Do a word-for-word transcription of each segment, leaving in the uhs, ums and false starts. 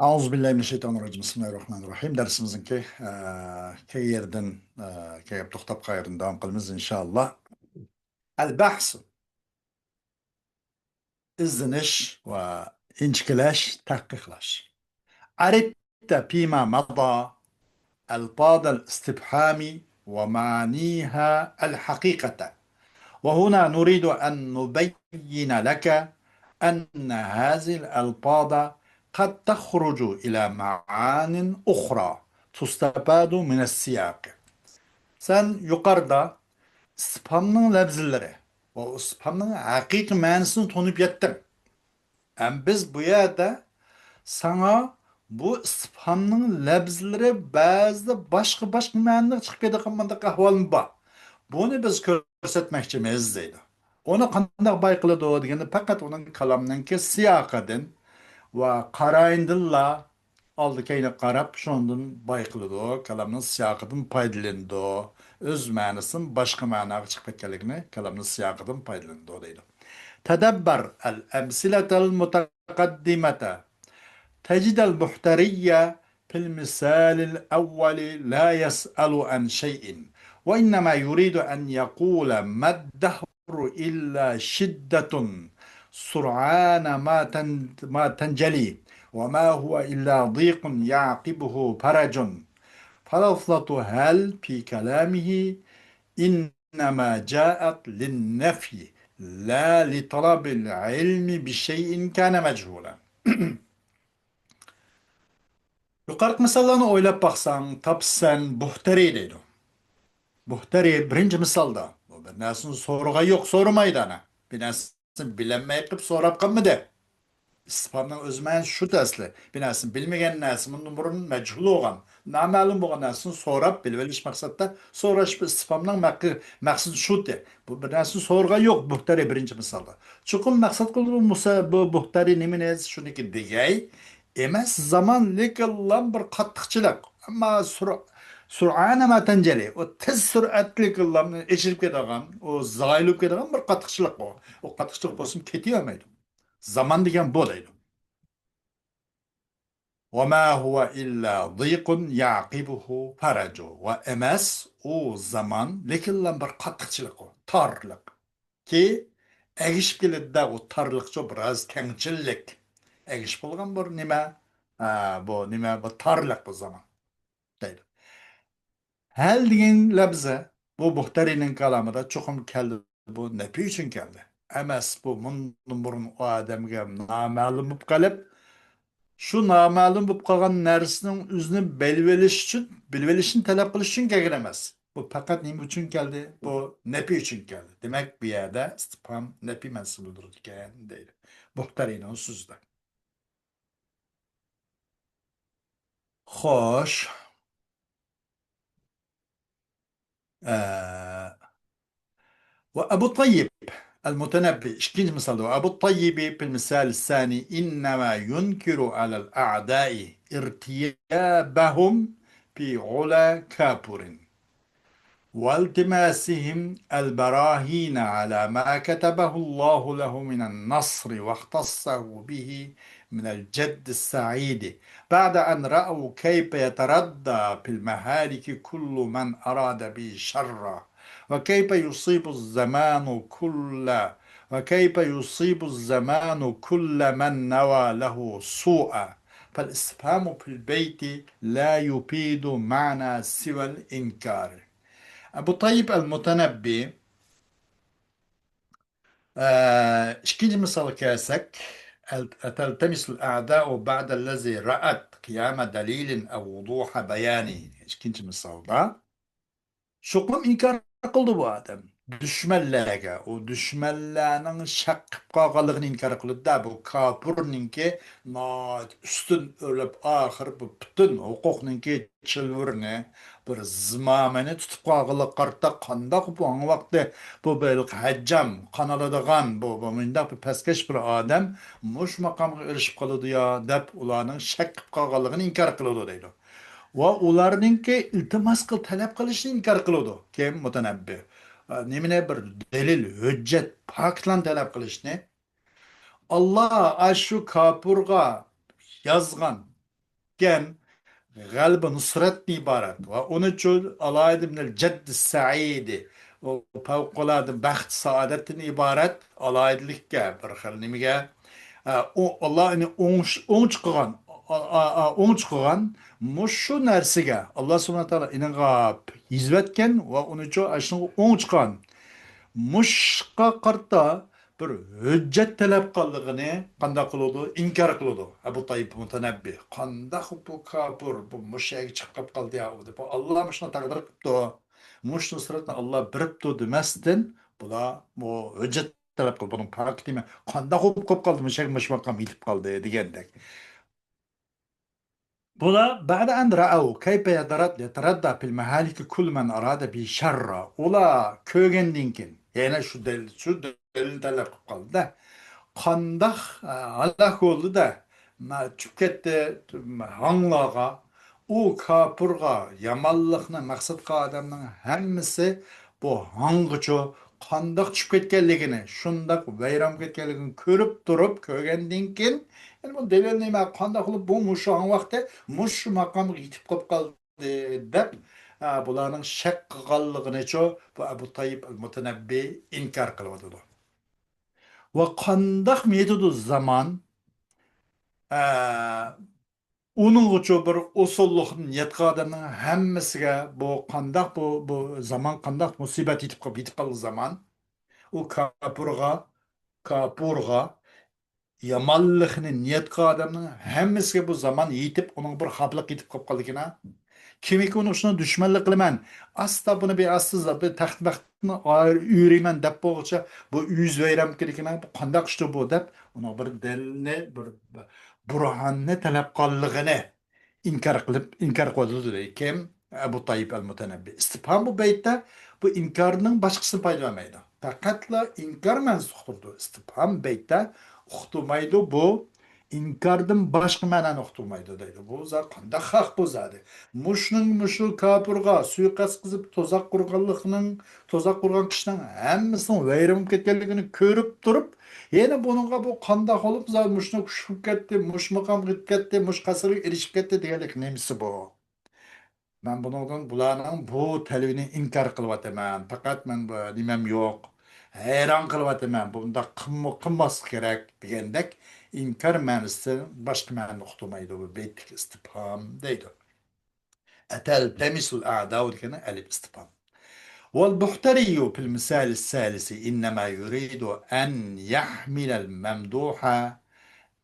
أعوذ بالله من الشيطان الرجيم. بسم الله الرحمن الرحيم. دەرسىمىزنىڭكى، ئە، كەلگەن يېرىدىن، ئە، كەلگەن توختاپ قالغان يېرىدىن داۋام قىلىمىز، ئىنشائاللا. البحث، ئىزدىنىش ۋە ئىنچىكىلەش، تەھقىقلەش. عرفت فيما مضى ألفاظ الاستفهام ومعانيها الحقيقة. وهنا نريد أن نبين لك أن هذه الألفاظ قد تخرج إلى معان أخرى تستفاد من السياق. سەن يۇقىرىدا ئىستىفھامنىڭ لەپزىلىرى ۋە ئىستىفھامنىڭ ھەقىقىي مەنىسىنى تونۇپ يەتتىڭ. ئەم بىز بۇ يەردە ساڭا بۇ ئىستىپھامنىڭ لەپزىلىرى بەزىدە باشقا-باشقا مەنىدە چىقىپ كېتىدىغان مۇنداق ئەھۋالمۇ بار. بۇنى بىز كۆرسەتمەكچىمىز دەيدۇ. ئۇنى قانداق بايقىلىدۇ دېگەندە، پەقەت ئۇنىڭ كالامنىڭكى سىياقىدىن ۋە قارايىندىنلا ئالدى-كەينىگە قاراپ، شۇنىڭدىن بايقىلىدۇ، كالامنىڭ سىياقىدىن پايدىلىنىدۇ. ئۆز مەنىسىدىن باشقا مەناغا چىقىپ كەتكەنلىكىنى كالامنىڭ سىياقىدىن پايدىلىنىدۇ دەيدۇ. تەدەببەر ئەل ئەمسىلەتەل مۇتەقەددىمەتە تەجىدەل مۇھتەرىيە فىل مىسالىل ئەۋۋەلى لا يەسئەلۇ ئەن شەيئىن ۋە ئىننەما يۇرىدۇ ئەن يەقۇلە مەددەھرۇ ئىللا شىددەتۇن سۇرئانە ما تەن-، ما تەنجەلى ۋە ما ھۇۋە ئىللا ضىيقۇن يەقىبۇھۇ فەرەجۇن. فەلەفزەتۇ ھەل فى كەلامىھى ئىننەما جائەت لىننەفي لا لىتەلەبىل ئىلمى بىشەيئىن كانە مەجھۇلەن. يۇقىرىقى مىساللارنى ئويلاپ باقساڭ، تاپىسەن، بۇھتەرى دەيدۇ. بۇھتەرى بىرىنچى مىسالدا، بۇ بىر نەرسىنى سورىغان يوق، سورىمايدۇ ئانا. بىر نەرسىنى بىلەلمەي قېلىپ سوراپ قالمىدى. ئىستىفھامنىڭ ئۆز مەنىسى شۇ ئەسلى. بىر نەرسىنى بىلمىگەن نەرسە مۇندىن بۇرۇن مەجھۇل بولغان، نامەلۇم بولغان نەرسىنى سوراپ بىلىۋېلىش مەقسەتتە سوراش بىر ئىستىفھامنىڭ مەقى-، مەقسىتى شۇ. بۇ بىر نەرسىنى سورىغان يوق، بۇھتەرى بىرىنچى مىسالدا. چوقۇم مەقسەت قىلىدۇ بۇ مۇسا-، بۇ بۇھتەرى نېمىنى؟ شۇنىڭكى دېگەي ئەمەس زامان، لېكىنلا بىر قاتتىقچىلىق. ئەمما سۇر-، سۇرئانە ما تەنجەلى، ئۇ تېز سۈرئەتلىكلا ئېچىلىپ كېتىدىغان، ئۇ زايىلىپ كېتىدىغان بىر قاتتىقچىلىق بۇ. ئۇ قاتتىقچىلىق بولسىمۇ كېتىۋەرمەيدۇ. زامان دېگەن بۇ دەيدۇ. ۋە ما ھۇۋە ئىللا ضىيقۇن يەقىبۇھۇ فەرەجۇ. ۋە ئەمەس ئۇ زامان، لېكىنلا بىر قاتتىقچىلىق ئۇ، تارلىق. كى ئەگىشىپ كېلىدىدە، ئۇ تارلىقچۇ بىراز كەڭچىللىك. ئەگىشىپ بولغان بىر نېمە، ئا، بۇ نېمە، بۇ تارلىق بۇ زامان دەيدۇ. ھەل دېگەن لەپزى بۇ بۇھتەرىنىڭ كالامىدا چوقۇم كەلدى، بۇ نەپى ئۈچۈن كەلدى. ئەمەس، بۇ مۇندىن بۇرۇن ئۇ ئادەمگە نامەلۇم بولۇپ قېلىپ، شۇ نامەلۇم بولۇپ قالغان نەرسىنىڭ ئۆزىنى بىلىۋېلىش ئۈچۈن، بىلىۋېلىشنى تەلەپ قىلىش ئۈچۈن كەلگەن ئەمەس. بۇ پەقەت نېمە ئۈچۈن كەلدى؟ بۇ نەپى ئۈچۈن كەلدى. دېمەك، بۇ يەردە ئىستىپھام نەپى مەنىسىنى بىلدۈرىدىكەن دەيدۇ. بۇھتەرىنىڭ سۆزىدە. خوش. ئە، ۋە ئەبۇ تەييىب ئەل مۇتەنەببى، ئىككىنچى مىسالدا، ۋە ئەبۇ تەييىبى فىل مىسال سانى ئىننەما يۇنكىرۇ ئەلەل ئەئدائى ئىرتىيابەھۇم فى علا كافرين. والتماسهم البراهين على ما كتبه الله له من النصر واختصه به من الجد السعيد، بعد أن رأوا كيف يتردى في المهالك كل من أراد به شرا، وكيف يصيب الزمان كل، وكيف يصيب الزمان كل من نوى له سوءا. فالاستفهام في البيت لا يفيد معنى سوى الإنكار. ئەبۇ تەييىب ئەل مۇتەنەببى، ئە، ئىككىنچى مىسالغا كەلسەك، ئەل-، أتلتمس الأعداء بعد الذي رأت قيام دليل أو وضوح بيان. ئىككىنچى مىسالدا، چوقۇم ئىنكار قىلىدۇ بۇ ئادەم. دۈشمەنلەرگە، ئۇ دۈشمەنلەرنىڭ شەك قىلىپ قالغانلىقىنى ئىنكار قىلىدۇ-دە، بۇ كاپىرنىڭكى ناھايىتى ئۈستۈن ئۆرلەپ، ئاخىر بۇ پۈتۈن ھوقۇقنىڭكى چىلۋىرىنى، بىر زىمامىنى تۇتۇپ قالغانلىقىغا قارىتا، قانداق بۇ ھاڭۋاقتى بۇ بېلىق ھەججام، قانالىدىغان، بۇ، بۇ مۇنداق بىر پەسكەش بىر ئادەم مۇشۇ ماقامغا ئېرىشىپ قالىدۇ يا، دەپ ئۇلارنىڭ شەك قىلىپ قالغانلىقىنى ئىنكار قىلىدۇ دەيدۇ. ۋە ئۇلارنىڭكى ئىلتىماس قىل، تەلەپ قىلىشنى ئىنكار قىلىدۇ. كىم؟ مۇتەنەببى. ئا، نېمىنى؟ بىر دەلىل، ھۆججەت، پاكىتلارنى تەلەپ قىلىشنى. ئاللا ئاشۇ كاپىرغا يازغان، ئۆتكەن غەلىبە نۇسرەتتىن ئىبارەت ۋە ئۇنىڭ ئۈچۈن ئالاھىدە مىنەل جەددى سەئىدى، ئۇ پەۋقۇلئاددە بەخت سائادەتتىن ئىبارەت ئالاھىدىلىككە، بىر خىل نېمىگە، ئە، ئۇ، ئاللا ئۇنى ئوڭ-، ئوڭچە قىلغان، ئا، ئا، ئا، ئوڭچە قىلغان مۇشۇ نەرسىگە ئاللا سۇبھانەھۇ ۋە تائالا ئېنىڭغا يېزىۋەتكەن ۋە ئۇنىڭ ئۈچۈن ئاشۇنىڭغا ئوڭچە قىلغان. مۇشۇغا قارىتا بىر ھۆججەت تەلەپ قىلغانلىقىنى قانداق قىلىدۇ؟ ئىنكار قىلىدۇ ئەبۇ تايىپ مۇتەنەببى. قانداق بۇ كاپىر، بۇ مۇشۇ يەرگە چىقىپ قالدى يا، دەپ، ئاللا مۇشۇنى تەقدىر قىپتۇ، مۇشۇ نۇسرەتنى ئاللا بېرىپتۇ دېمەستىن، بۇلار بۇ ھۆججەت تەلەپ قىلىپ، بۇنىڭ پاكىتى نېمە؟ قانداق بولۇپ قالدى؟ مۇشۇ يەرگە مۇشۇ ماقام يېتىپ قالدى دېگەندەك. بۇلار بعد أن رأوا كيف يترد-، يتردى في المهالك كل من أراد به شرا. ئۇلار كۆرگەندىن كېيىن، يەنە شۇ دەل-، شۇ دەلىلنى تەلەپ قىلىپ قالدى-دە. قانداق، ئە، ھالاك بولدى-دە، مە-، چۈشۈپ كەتتى، ھاڭلارغا. ئۇ كاپىرغا، يامانلىقنى مەقسەت قىلغان ئادەمنىڭ ھەممىسى بۇ ھاڭغىچۇ قانداق چۈشۈپ كەتكەنلىكىنى، شۇنداق ۋەيران بولۇپ كەتكەنلىكىنى كۆرۈپ تۇرۇپ، كۆرگەندىن كېيىن، يەنى بۇ دەلىل نېمە؟ قانداق قىلىپ بۇ مۇشۇ ھاڭ ۋاقتى مۇشۇ ماقامغا يېتىپ قېلىپ قالدى دەپ، ئە، بۇلارنىڭ شەك قىلغانلىقىنىچۇ بۇ ئەبۇ تايىپ ئەل مۇتەنەببى ئىنكار قىلىۋاتىدۇ. ۋە قانداقمۇ يېتىدۇ زامان، ئە، ئۇنىڭغىچۇ بىر ئۇسۇللۇقنى يەتكەن ئادەمنىڭ ھەممىسىگە بۇ قانداق، بۇ، بۇ زامان قانداق مۇسىبەت يېتىپ قاپ-، يېتىپ قالغان زامان، ئۇ كاپىرغا، كاپىرغا يامانلىقنى نىيەت قىلغان ئادەمنىڭ ھەممىسىگە بۇ زامان يېتىپ، ئۇنىڭ بىر خاپىلىق يېتىپ قاپ قالىدىكىن. كىمكى ئۇنىڭ ئۈستىدە دۈشمەنلىك قىلىمەن، ئاستا بۇنى بىر ئاستا زا-، بىر تەخت-، بەختنى ئاير-، ئۆرۈيمەن دەپ بولغۇچە، بۇ يۈز ۋەيران كېلىدىكىن، بۇ قانداق ئىشتۇ بۇ دەپ، ئۇنىڭ بىر دەلىلنى، بىر، بىر بۇرھاننى تەلەپ قىلغانلىقىنى ئىنكار قىلىپ، ئىنكار قىلىۋاتىدۇ، دېدى. كىم؟ ئەبۇ تايىپ ئەل مۇتەنەببى. ئىستىپھام بۇ بەيتتە بۇ ئىنكارنىڭ باشقىسىنى پايدىلانمايدۇ. پەقەتلا ئىنكار مەنىسىنى ئۇقتۇرىدۇ. ئىستىپھام بەيتتە ئۇقتۇرمايدۇ، بۇ ئىنكاردىن باشقا مەنانى ئۇقتۇرمايدۇ دەيدۇ. بۇ زا-، قانداق ھەق بۇ زادى؟ مۇشۇنىڭ مۇشۇ كاپىرغا سۇيىقەست قىلىپ، تۇزاق قۇرغانلىقنىڭ، تۇزاق قۇرغان كىشىنىڭ ھەممىسىنىڭ ۋەيران بولۇپ كەتكەنلىكىنى كۆرۈپ تۇرۇپ، يەنە بۇنىڭغا بۇ قانداق بولۇپ زادى مۇشۇنىڭ كۈچلۈك كەتتى، مۇشۇ مۇقامغا يېتىپ كەتتى، مۇشۇ قەسىرگە ئېرىشىپ كەتتى دېگەنلىك نېمىسى بۇ؟ مەن بۇنىڭدىن بۇلارنىڭ بۇ تەلىپىنى ئىنكار قىلىۋاتىمەن. پەقەت مەن بۇ نېمەم يوق. ھەيران قىلىۋاتىمەن. بۇنداق قىلما-، قىلماسلىق كېرەك دېگەندەك ئىنكار مەنىسى باشقا مەنىنى ئۇقتۇرمايدۇ. بۇ بەيتتىكى ئىستىپھام دەيدۇ. ئەتەلتەمىسۇل ئەدا دېگەننى ئەلىپ ئىستىپھام. والبحتري في المثال الثالث إنما يريد أن يحمل الممدوح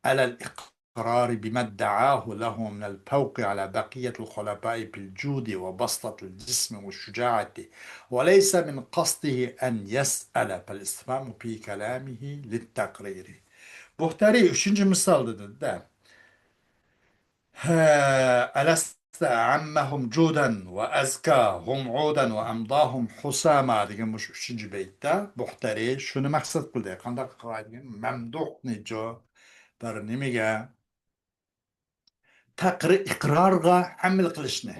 على الإقرار بما ادعاه له من الفوق على بقية الخلفاء في الجود وبسطة الجسم والشجاعة، وليس من قصده أن يسأل، فالاستفهام في كلامه للتقرير. بۇختەرى ئۈچىنچى مىسالدا دېدى-دە، ھە، ألست أعمهم جودا وأزكاهم عودا وأمضاهم حساما دېگەن مۇشۇ ئۈچىنچى بەيتتە بۇختەرى شۇنى مەقسەت قىلدى. قانداق قىلغان دېگەن مەمدۇھنىچۇ بىر نېمىگە تەقرىر ئىقرارغا ئەمەل قىلىشنى.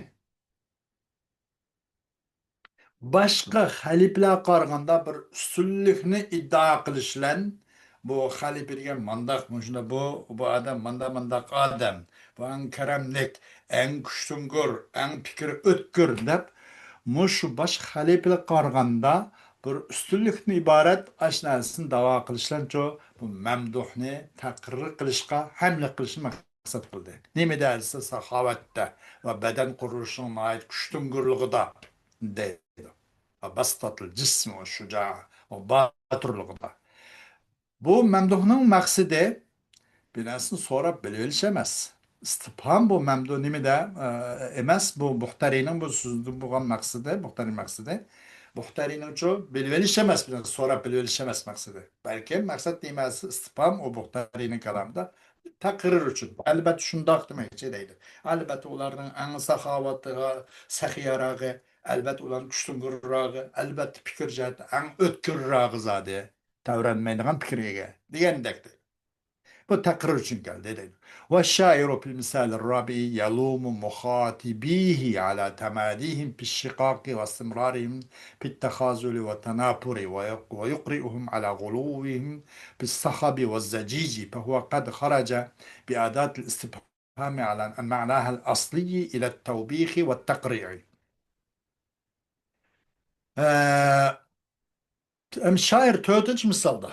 باشقا خەلىپىلەرگە قارىغاندا بىر ئۈستۈنلۈكنى ئىددىئا قىلىش بىلەن، بۇ خەلىپە دېگەن مانداق، مۇشۇنداق، بۇ، بۇ ئادەم ماندا-، مانداق ئادەم، بۇ ئەڭ كەرەملىك، ئەڭ كۈچتۈڭگۈر، ئەڭ پىكرى ئۆتكۈر دەپ، مۇشۇ باشقا خەلىپىلەرگە قارىغاندا بىر ئۈستۈنلۈكتىن ئىبارەت ئاشۇ نەرسىنى داۋا قىلىش بىلەنچۇ، بۇ مەمدۇھنى تەقرىر قىلىشقا، ھەملە قىلىشنى مەقسەت قىلدى. نېمە دەسە ساخاۋەتتە ۋە بەدەن قۇرۇلۇشىنىڭ ناھايىتى كۈچتۈڭگۈرلۈكىدە دەيدۇ. ۋە بەسىتاتىل جىسمى ۋە شۇجائە ۋە باتۇرلۇقىدا. بۇ مەمدۇھنىڭ مەقسىتى بىر نەرسىنى سوراپ بىلىۋېلىش ئەمەس. ئىستىپھام بۇ مەمدۇھ نېمىدە، ئە، ئەمەس، بۇ بۇختەرىنىڭ بۇ سۆزدە بولغان مەقسىتى، بۇختەرىنىڭ مەقسىتى. بۇختەرىنىڭچۇ بىلىۋېلىش ئەمەس، بىر نەرسە سوراپ بىلىۋېلىش ئەمەس مەقسىتى. بەلكىم مەقسەت نېمەسى ئىستىپھام ئۇ بۇختەرىنىڭ كالامىدا تەقرىر ئۈچۈن. ئەلبەتتە شۇنداق دېمەكچى دەيدۇ. ئەلبەتتە ئۇلارنىڭ ئەڭ ساخاۋەتلىرى، سەخىيراغى، ئەلبەتتە ئۇلارنىڭ كۈچتۈڭگۈرراغى، ئەلبەتتە پىكىر جەھەتتە ئەڭ ئۆتكۈرراغى زادى. تەۋرەنمەيدىغان پىكىرگە ئىگە دېگەندەكتى. بۇ تەقرىر ئۈچۈن كەلدى دەيدۇ. والشاعر في المثال الرابع يلوم مخاطبيه على تماديهم في الشقاق واستمرارهم في التخاذل والتنافر ويق-، ويقرئهم على غلوهم في الصخب والزجيج، فهو قد خرج بأداة الاستفهام الاستفهام على معناها الأصلي إلى التوبيخ والتقريع. ئە، ئەم شائىر تۆتىنچى مىسالدا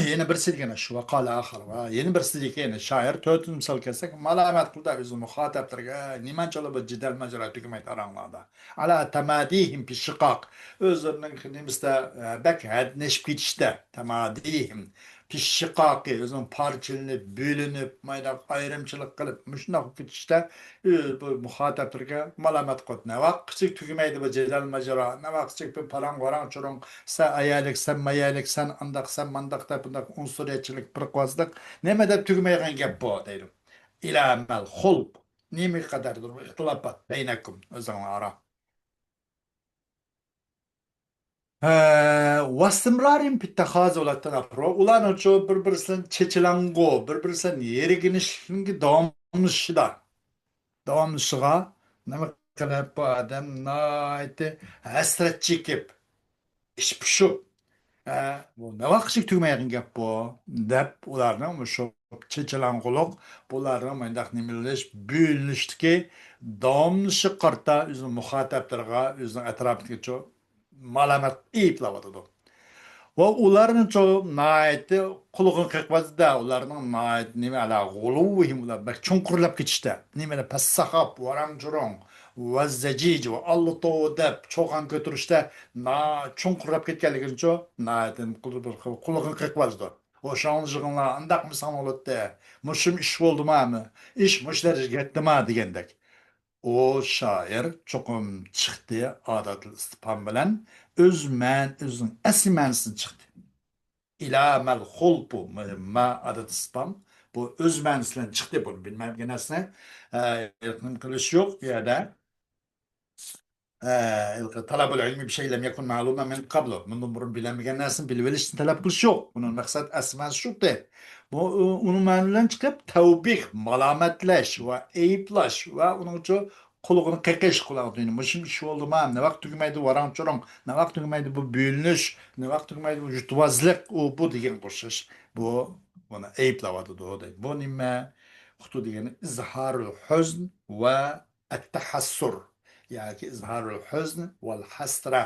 يەنە بىرسى دېگەن شۇ، وقال آخر، ۋە يەنە بىرسى دېگەن شائىر تۆتىنچى مىسال كەلسەك، مالامەت قىلدى ئۆزىنىڭ مۇخاتەپلىرىگە، نېمانچىلا بىر جېدەل ماجىرا تۈگىمەيدۇ ئاراڭلاردا. على تماديهم في الشقاق، ئۆزلىرىنىڭ نېمىسىدە، ئە، بەك ھەددىنى ئېشىپ كېتىشتە، تماديهم في الشقاق، ئۆزىنىڭ پارچىلىنىپ، بۆلۈنۈپ، مايدا ئايرىمچىلىق قىلىپ، مۇشۇنداق بولۇپ كېتىشتە، ئۆ، بۇ مۇخاتەپلىرىگە مالامەت قىلىپ، نەۋاققىچە تۈگىمەيدۇ بۇ جېدەل ماجىرا، نەۋاققىچە بىر پاراڭ-ۋاراڭ-چۇرۇڭ، سەن ئەيەلىك، سەن مەيەلىك، سەن ئانداق، سەن مانداق دەپ، بۇنداق ئۇنسۇرىيەتچىلىك، پىرقىۋازلىق، نېمە دەپ تۈگىمەيدىغان گەپ بۇ، دەيدۇ. إلى ما الخلف، نېمىگە قەدەردۇر بۇ ئىختىلاپات، بينكم، ئۆزۈڭلار ئارا. ھە، واستمرارهم في التخاذل والتنافر. ئۇلارنىڭچۇ بىر-بىرسىدىن چېچىلاڭغۇ، بىر-بىرسىدىن يىرگىنىشلىكنىڭ داۋاملىشىشىدا، داۋاملىشىشىغا نېمە قىلىپ، بۇ ئادەم ناھايىتى ھەسرەت چېكىپ، ئىچ پۇشۇپ، ھە، بۇ نەۋاقچىلىك تۈگىمەيدىغان گەپ بۇ، دەپ ئۇلارنىڭ مۇشۇ چېچىلاڭغۇلۇق، بۇلارنىڭ مۇنداق نېمىلىنىش، بۆلۈنۈشتىكى داۋاملىشىشىغا قارىتا ئۆزىنىڭ مۇخاتەپلىرىغا، ئۆزىنىڭ ئەتراپىدىكىچۇ مالامەت ئەيىبلەۋاتىدۇ. ۋە ئۇلارنىچۇ ناھايىتى قۇلىقىنى قېقىۋاتىدۇ، ئۇلارنىڭ ناھايىتى نېمە، ئەلا غۇلۇۋىھىم، ئۇلار بەك چوڭقۇرلاپ كېتىشتە، نېمىلەر پەسساخاپ، ۋاراڭ-چۇرۇڭ، ۋەززەجىج ۋە ئاللىتوۋا دەپ چۇقان كۆتۈرۈشتە نا-، چوڭقۇرلاپ كەتكەنلىكىنىچۇ ناھايىتى قۇل-، بىر خىل قۇلىقىنى قېقىۋاتىدۇ. ھوشاڭلىشىڭلار ئانداقمۇ ساڭلىۋاتتى. مۇشۇم ئىش بولدىما؟ ئىش مۇشۇ دەرىجىگە يەتتىما؟ دېگەندەك. ئۇ شائىر چوقۇم چىقتى، ئادەتتىن ئىستىپھام بىلەن ئۆز مەن-، ئۆزىنىڭ ئەسلى مەنىسىدىن چىقتى. ئىلى مەل خۇلپۇ، ما ئادەتتىن ئىستىپھام، بۇ ئۆز مەنىسى بىلەن چىقتى، بۇنى بىلمەيدىغان نەرسىنى، ئە، قىلىش يوق بۇ يەردە. ئە، تەلەبۇل ئىلمى بىشەي لەم يەكۇن مەلۇمەن مىن قەبلۇ. بۇندىن بۇرۇن بىلەلمىگەن نەرسىنى بىلىۋېلىشنى تەلەپ قىلىش يوق. بۇنىڭ مەقسەت ئەسمەسى شۇكتى. بۇ، ئۇ-، ئۇنىڭ مەنى بىلەن چىقىپ، تەۋبىھ، مالامەتلەش ۋە ئەيىبلەش ۋە ئۇنىڭچۇ قۇلىقىنى قېقىش، قۇلاقنى تۈگىنى، مۇشۇم ئىش بولدىما؟ نەۋاق تۈگىمەيدۇ ۋاراڭ-چۇرۇڭ؟ نەۋاق تۈگىمەيدۇ بۇ بۆلۈنۈش؟ نەۋاق تۈگىمەيدۇ بۇ يۇتۇۋازلىق؟ ئۇ، بۇ دېگەن ئوخشاش. بۇ، بۇنى ئەيىبلەۋاتىدۇ، دەيدۇ. بۇ نېمە؟ خۇددى دېگەنى ئىزھارۇل ھۇزن ۋە ئەتتەھەسسۇر ياكى ئىزھارۇل ھۇزن ۋەل ھەسرە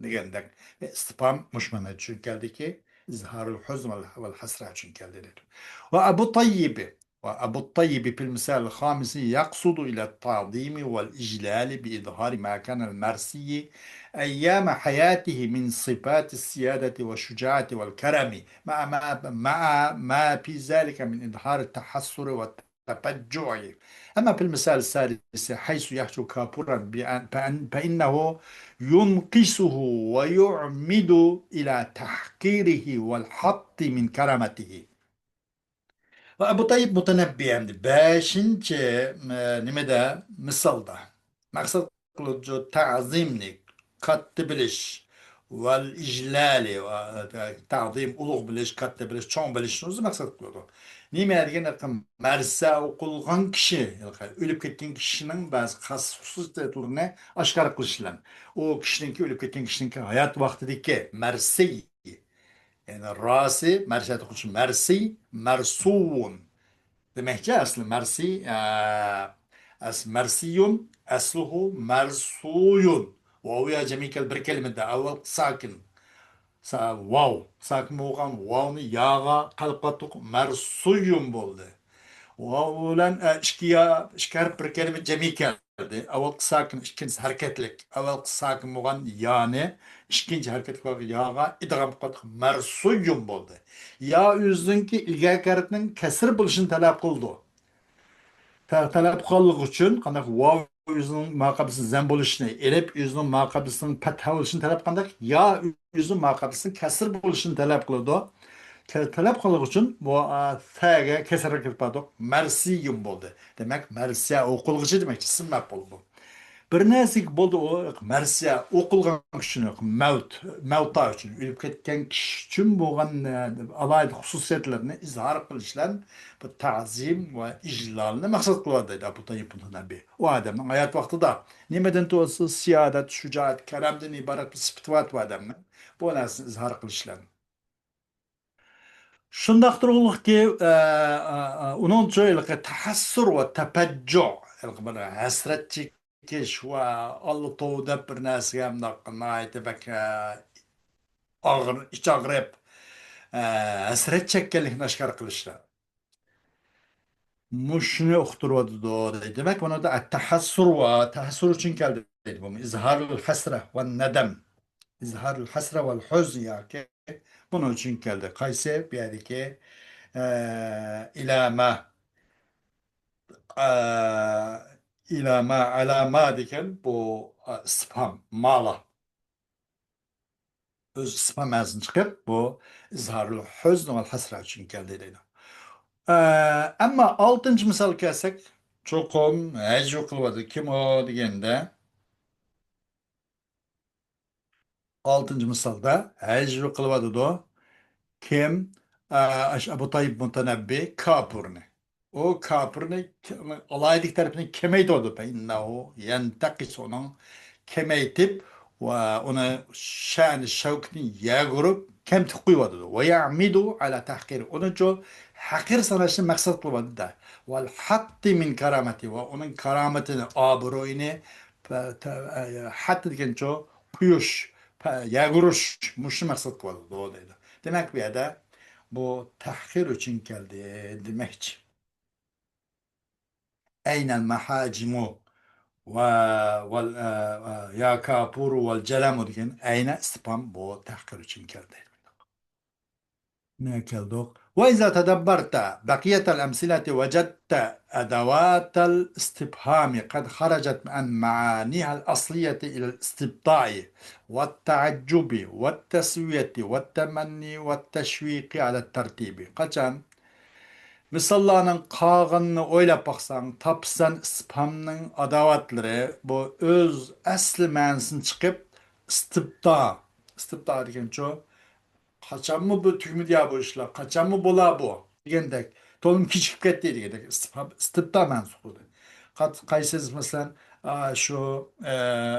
دېگەندەك. ئىستىپھام مۇشۇ مەنىدە چۈشۈپ كەلدىكى، ئىزھارۇل ھۇزن ۋەل، ۋەل ھەسرە چۈشۈپ كەلدى دەيدۇ. ۋە ئەبۇ تەييىبى، ۋە ئەبۇ تەييىبى فىل مىسال خامىسى يەقسۇدۇ ئىلە تەزىمى ۋەل ئىجلالى بى ئىزھارى ما كانەل مەرسىيى ئەييامە ھەياتىھى مىن سىفاتى سىيادەتى ۋە شۇجائەتى ۋەل كەرەمى مەئە ما، مەئە ما في ذلك من إظهار التحسر والتفجع. أما في المثال السادس حيث يهجو كافورا بأن، فأن، فإنه ينقصه ويعمد إلى تحقيره والحط من كرامته. ۋە ئەبۇ تەييىب مۇتەنەببى ئەمدى بەشىنچى، ئە، نېمىدە، مىسالدا مەقسەت قىلىدۇ، تەزىمنى، كاتتا بىلىش، ۋەل ئىجلالى، ۋە، تەزىم، ئۇلۇغ بىلىش، كاتتا بىلىش، چوڭ بىلىشنى ئۆزى مەقسەت قىلىدۇ. نېمە دېگەن مەرسە ئوقۇلغان كىشى، ئۆلۈپ كەتكەن كىشىنىڭ بەزى خاس خۇسۇسىيەتلىرىنى ئاشكارا قىلىش بىلەن، ئۇ كىشىنىڭكى، ئۆلۈپ كەتكەن كىشىنىڭكى ھايات ۋاقتىدىكى مەرسى، يەنى راسى، مەرسىيەت ئوقۇش، مەرسىي، مەرسۇۋۇن. دېمەكچى، ئەسلى مەرسىي، ئە، ئەس-، مەرسىيۇن، ئەسلۇھۇ مەرسۇيۇن. ۋاۋ يا جەمئىي كەل بىر كەلىمىدە، ئەۋۋەل ساكىن. سا-، ۋاۋ، ساكىن بولغان ۋاۋنى ياغا قەلب قاتتۇق، مەرسۇيۇن بولدى. ۋاۋ بىلەن، ئە، ئىككى يا، ئىككى ھەرپ بىر كەلىمە جەمئىي كەلدى. ئەۋۋەلقى ساكىن، ئىككىنچىسى ھەرىكەتلىك. ئەۋۋەلقى ساكىن بولغان يانى ئىككىنچى ھەرىكەتلىك بولغان ياغا ئىدغام قىلىپ مەرسۇيۇن بولدى. يا ئۆزىنىڭكى ئىلگەركى ھەرپنىڭ كەسىر بولۇشىنى تەلەپ قىلىدۇ. تە-، تەلەپ قىلغانلىقى ئۈچۈن قانداق ۋاۋ ئۆزىنىڭ ماقابىلىسىدىن زەم بولۇشىنى ئېلىپ، ئۆزىنىڭ ماقابىلىسىنىڭ پەتھە بولۇشىنى تەلەپ قىلغاندەك، يا ئۆزى ماقابىلىسىنىڭ كەسىر بولۇشىنى تەلەپ قىلىدۇ. تە-، تەلەپ قىلغان ئۈچۈن بۇ، ئا، سەگە كەسرە كىرىپ بارىدۇ. مەرسىيۇن بولدى. دېمەك، مەرسىيە ئوقۇلغۇچى دېمەكچى، ئىسىم مەپئۇل بۇ. بىر نەرسىگە بولدى ئۇ، مەرسىيە ئوقۇلغان ئۈچۈن، مەۋت، مەۋتا ئۈچۈن، ئۆلۈپ كەتكەن كىشى ئۈچۈن بولغان، ئە، ئالاھىدە خۇسۇسىيەتلىرىنى ئىزھار قىلىش بىلەن بۇ تەزىم ۋە ئىجلالنى مەقسەت قىلىۋاتىدۇ ئەبۇ تەييىب مۇتەنەببى. ئۇ ئادەمنىڭ ھايات ۋاقتىدا نېمىدىن تۇرسا سىيادەت، شۇجائەت، كەرەمدىن ئىبارەت بىر سۈپىتى بار ئۇ ئادەمنىڭ. بۇ نەرسىنى ئىزھار قىلىش بىلەن. شۇنداق تۇرغۇلۇقكى، ئە، ئە، ئە، ئۇنىڭچۇ ھېلىقى تەھەسسۇر ۋە تەپەججۇ، ھېلىقى بىر ھەسرەت چېكىش ۋە ئاللا توۋا دەپ بىر نەرسىگە مۇنداق ناھايىتى بەك، ئە، ئاغرى-، ئىچ ئاغرىپ، ئە، ھەسرەت چەككەنلىكنى ئاشكارا قىلىشلار. مۇشۇنى ئۇقتۇرۇۋاتىدۇ دەيدۇ. دېمەك، بۇنىڭدا ئەت-تەھەسسۇر ۋە تەھەسسۇر ئۈچۈن كەلدى دەيدۇ. بۇ ئىزھارۇل ھەسرە ۋە نەدەم. ئىزھارۇل ھەسرە ۋەل ھۇزن ياكى بۇنىڭ ئۈچۈن كەلدى. قايسى؟ بۇ يەردىكى، ئە، ئىلامە، ئە، ئىلامە، ئەلامە دېگەن بۇ، ئە، ئىستىپھام، مالا. ئۆز ئىسمى مەنىسىدىن چىقىپ، بۇ ئىزھارۇل ھۇزن ۋەل ھەسرە ئۈچۈن كەلدى دەيدۇ. ئە، ئەمما ئالتىنچى مىسالغا كەلسەك، چوقۇم ھەجۋە قىلىۋاتىدۇ. كىم ئۇ دېگەندە، ئالتىنچى مىسالدا ھەجۋە قىلىۋاتىدۇ. كىم؟ ئە، ئەش-، ئەبۇ تايىب مۇتەنەببى كاپۇرنى. ئۇ كاپىرنى، ئالاھىدىلىك تەرىپىنى كېمەيتىۋاتىدۇ. فەئىننەھۇ يەنتەقىس، ئۇنىڭ كېمەيتىپ ۋە ئۇنى شەنى شەۋكىتىنى يەگۈرۈپ كەمتۈك قويۇۋاتىدۇ. ۋە يەئمىدۇ ئەلا تەھقىر، ئۇنىچۇ ھەقىر ساناشنى مەقسەت قىلىۋاتىدۇ. ۋەل ھەتتى مىن كارامەتى، ۋە ئۇنىڭ كارامىتىنى، ئابرۇيىنى، پە-، تە-، ئە، ھەتتى دېگەنچۇ قويۇش، پە-، يەگۈرۈش، مۇشۇنى مەقسەت قىلىۋاتىدۇ دەيدۇ. دېمەك، بۇ يەردە بۇ تەھقىر ئۈچۈن كەلدى دېمەكچى. ئەينەل مەھاجىمۇ ۋە، ۋەل، ئە، ئە، يا كاپۇرۇ ۋەل جەلەمۇ دېگەن ئەينە ئىستىپھام بۇ تەھقىر ئۈچۈن كەلدى. نېمە كەلدۇق؟ وإذا تدبرت بقية الأمثلة وجدت أدوات الاستفهام قد خرجت عن معانيها الأصلية إلى الاستبطاء والتعجب والتسوية والتمني والتشويق على الترتيب. قاچان مىساللارنىڭ قالغىنىنى ئويلاپ باقساڭ، تاپىسەن ئىستىپھامنىڭ ئاداۋاتلىرى بۇ ئۆز ئەسلى مەنىسىدىن چىقىپ، ئىستىبتا. ئىستىبتا دېگەنچۇ؟ قاچانمۇ بۇ تۈگىمىدى يا بۇ ئىشلار؟ قاچانمۇ بولا بۇ؟ دېگەندەك. تولىمۇ كېچىكىپ كەتتى دېگەندەك. ئىستىپھام، ئىستىبتا مەنىسى قىلدى. قات-، قايسى، مەسىلەن، ئا، شۇ، ئە،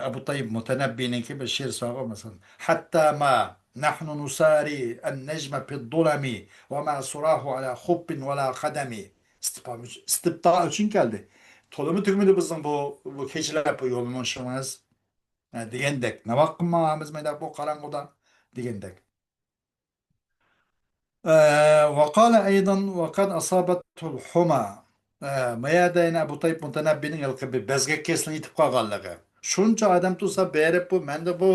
ئەبۇ تايىب مۇتەنەببىنىڭكى بىر شېئىرى بار، مەسىلەن، حتى ما نحن نساري النجم في الظلم وما سراه على خف ولا قدم. ئىستىپھام ئۈچ-، ئىستىبتا ئۈچۈن كەلدى. تولىمۇ تۈگىمىدى بىزنىڭ بۇ، بۇ كېچىلەپ بۇ يوللىنىشىمىز. ھە، دېگەندەك. ناۋاق قىلمايمىز مەيداق بۇ قاراڭغۇدا دېگەندەك. ئە، وقال أيضا وقد أصابته الحمى. ئە، ما يەردە يەنە ئەبۇ تايىپ مۇتەنەببىنىڭ ھېلىقى بىر بەزگەك كېسىلىگە يېتىپ قالغانلىقى. شۇنچە ئادەم تۇرسا بېرىپ بۇ، مەندە بۇ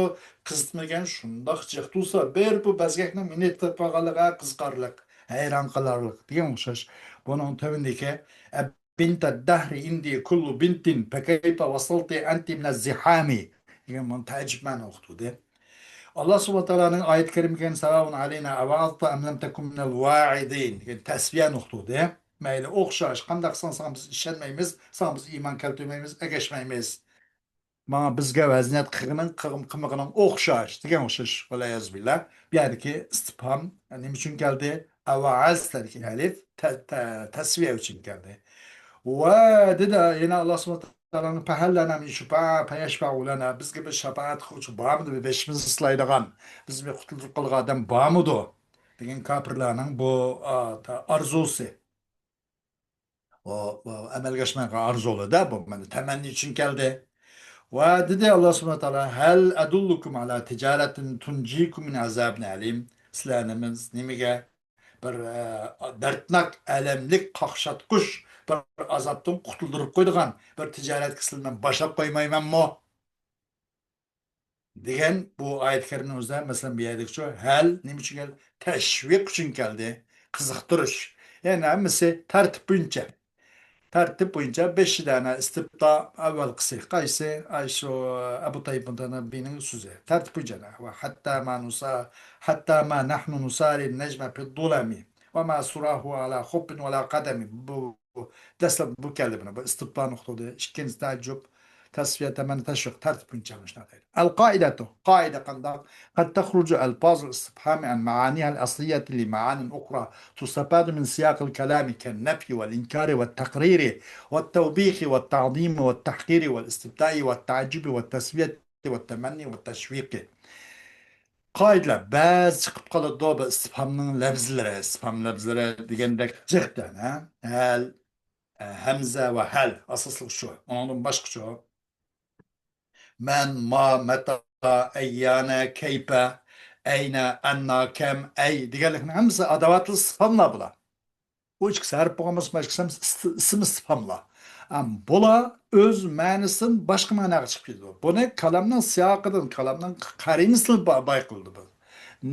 قىزىتمىگەن شۇنداق جىق تۇرسا، بېرىپ بۇ بەزگەكنىڭ مېنى يېتىپ قالغانلىقى قىزىقارلىق، ھەيران قالارلىق دېگەن ئوخشاش. بۇنىڭ تۆۋىنىدىكى، ئە، بنت الدهر عندي كل بنت، فكيف وصلت أنت من الزحام دېگەن بۇنى تەئەججۈپ مەنە ئوقۇتۇۋىدى. ئاللا سۇبھانەھۇ ۋە تائالانىڭ ئايەت كەرىمىكەن، ساۋاء ئەلەينا ئەۋەئەزتە ئەم لەم تەكۇن مىنەل ۋائىزىن دېگەن تەسۋىيەنى ئوقۇتۇۋىدى. مەيلى، ئوخشاش، قانداقسەن، ساڭا بىز ئىشەنمەيمىز، ساڭا بىز ئىمان كەلتۈرمەيمىز، ئەگەشمەيمىز. ماڭا، بىزگە ۋەزىنىيەت قىلغىنىڭ، قىلغىن-، قىلمىغىنىڭ ئوخشاش دېگەن ئوخشاش. ۋەلئىيازۇ بىللا. بۇ يەردىكى ئىستىپھام نېمە ئۈچۈن كەلدى؟ ئەۋەئەزتە دېگەن ئەلىف تە-، تە-، تەسۋىيە ئۈچۈن كەلدى. ۋە دېدى، يەنە ئاللا سۇبھانەھۇ ۋە تائالانىڭ، فەھەل لەنا مىن شۇپەئا فەيەشفەئۇ لەنا، بىزگە بىر شاپائەت قىلغۇچى بارمىدۇ؟ بىر بېشىمىزنى سىلايدىغان، بىزنى بىر قۇتۇلدۇرۇپ قالغان ئادەم بارمىدۇ؟ دېگەن كاپىرلارنىڭ بۇ، ئا، تا-، ئارزۇسى. ئۇ، ئۇ ئەمەلگە ئاشمايدىغان ئارزۇلىرىدا بۇ مانا تەمەننى ئۈچۈن كەلدى. ۋە دېدى ئاللا سۇبھانەھۇ ۋە تائالا، ھەل ئەدۇللۇكۇم ئەلا تىجارەتىن تۇنجىكۇم مىن ئازابىن ئەلىم. سىلەرنى بىز نېمىگە، بىر، ئە، دەردناك، ئەلەملىك، قاقشاتقۇچ بىر ئازابتىن قۇتۇلدۇرۇپ قويىدىغان بىر تىجارەتكە سىلەرنى باشلاپ قويمايمەنمۇ؟ دېگەن بۇ ئايەت كەرىمنىڭ ئۆزىدە، مەسىلەن، بۇ يەردىكىچۇ، ھەل نېمە ئۈچۈن كەلدى؟ تەشۋىق ئۈچۈن كەلدى. قىزىقتۇرۇش. يەنى ھەممىسى تەرتىپ بويىچە. تەرتىپ بويىچە بەشى دانە ئىستىپتا ئەۋۋەلقىسى. قايسى؟ ئاي شۇ ئەبۇ تايىپ مۇتەنەببىنىڭ سۆزى. تەرتىپ بويىچە. ۋە ھەتتا ما نۇسا-، ھەتتا ما نەھنۇ نۇسارى نەجمە فىددۇلەمى ۋە ما سۇراھۇ ئەلا خۇپپىن ۋەلا قەدەمى. بۇ دەسلەپ بۇ كەلدى بۇنى. بۇ ئىستىپتا نۇقتىدى. ئىككىنچى تەئەججۈب، تەسۋىيە، تەمەننى، تەشۋىق، تەرتىپ بويىچە مۇشۇنداق دەيدۇ. القاعدة، قائىدە قانداق؟ قد تخرج ألفاظ الاستفهام عن معانيها الأصلية لمعان أخرى تستفاد من سياق الكلام كالنفي والإنكار والتقرير والتوبيخ والتعظيم والتحقير والاستبطاء والتعجب والتسوية والتمني والتشويق. قائىدىلەر بەزى چىقىپ قالىدۇ، بۇ ئىستىپھامنىڭ لەپزىلىرى، ئىستىپھام لەپزىلىرى دېگەندەك جىق دەڭ، ھە؟ ھەل، ئە، ھەمزە ۋە ھەل ئاساسلىق شۇ. ئۇنىڭدىن باشقىچە مەن، ما، مەتا، ئەييانە، كەيپە، ئەينە، ئەننا، كەم، ئەي دېگەنلىكنىڭ ھەممىسى ئاداۋاتلىق ئىستىپھاملار بۇلار. ئۇ ئىككىسى ھەرپ بولغان بولسا، ئىككىسى ئىس-، ئىسىم ئىستىپھاملار. ئەم، بۇلار ئۆز مەنىسىدىن باشقا مەناغا چىقىپ كېتىدۇ. بۇنى كالامنىڭ سىياقىدىن، كالامنىڭ قەرىنىسىدىن با-، بايقىلىدۇ بۇ.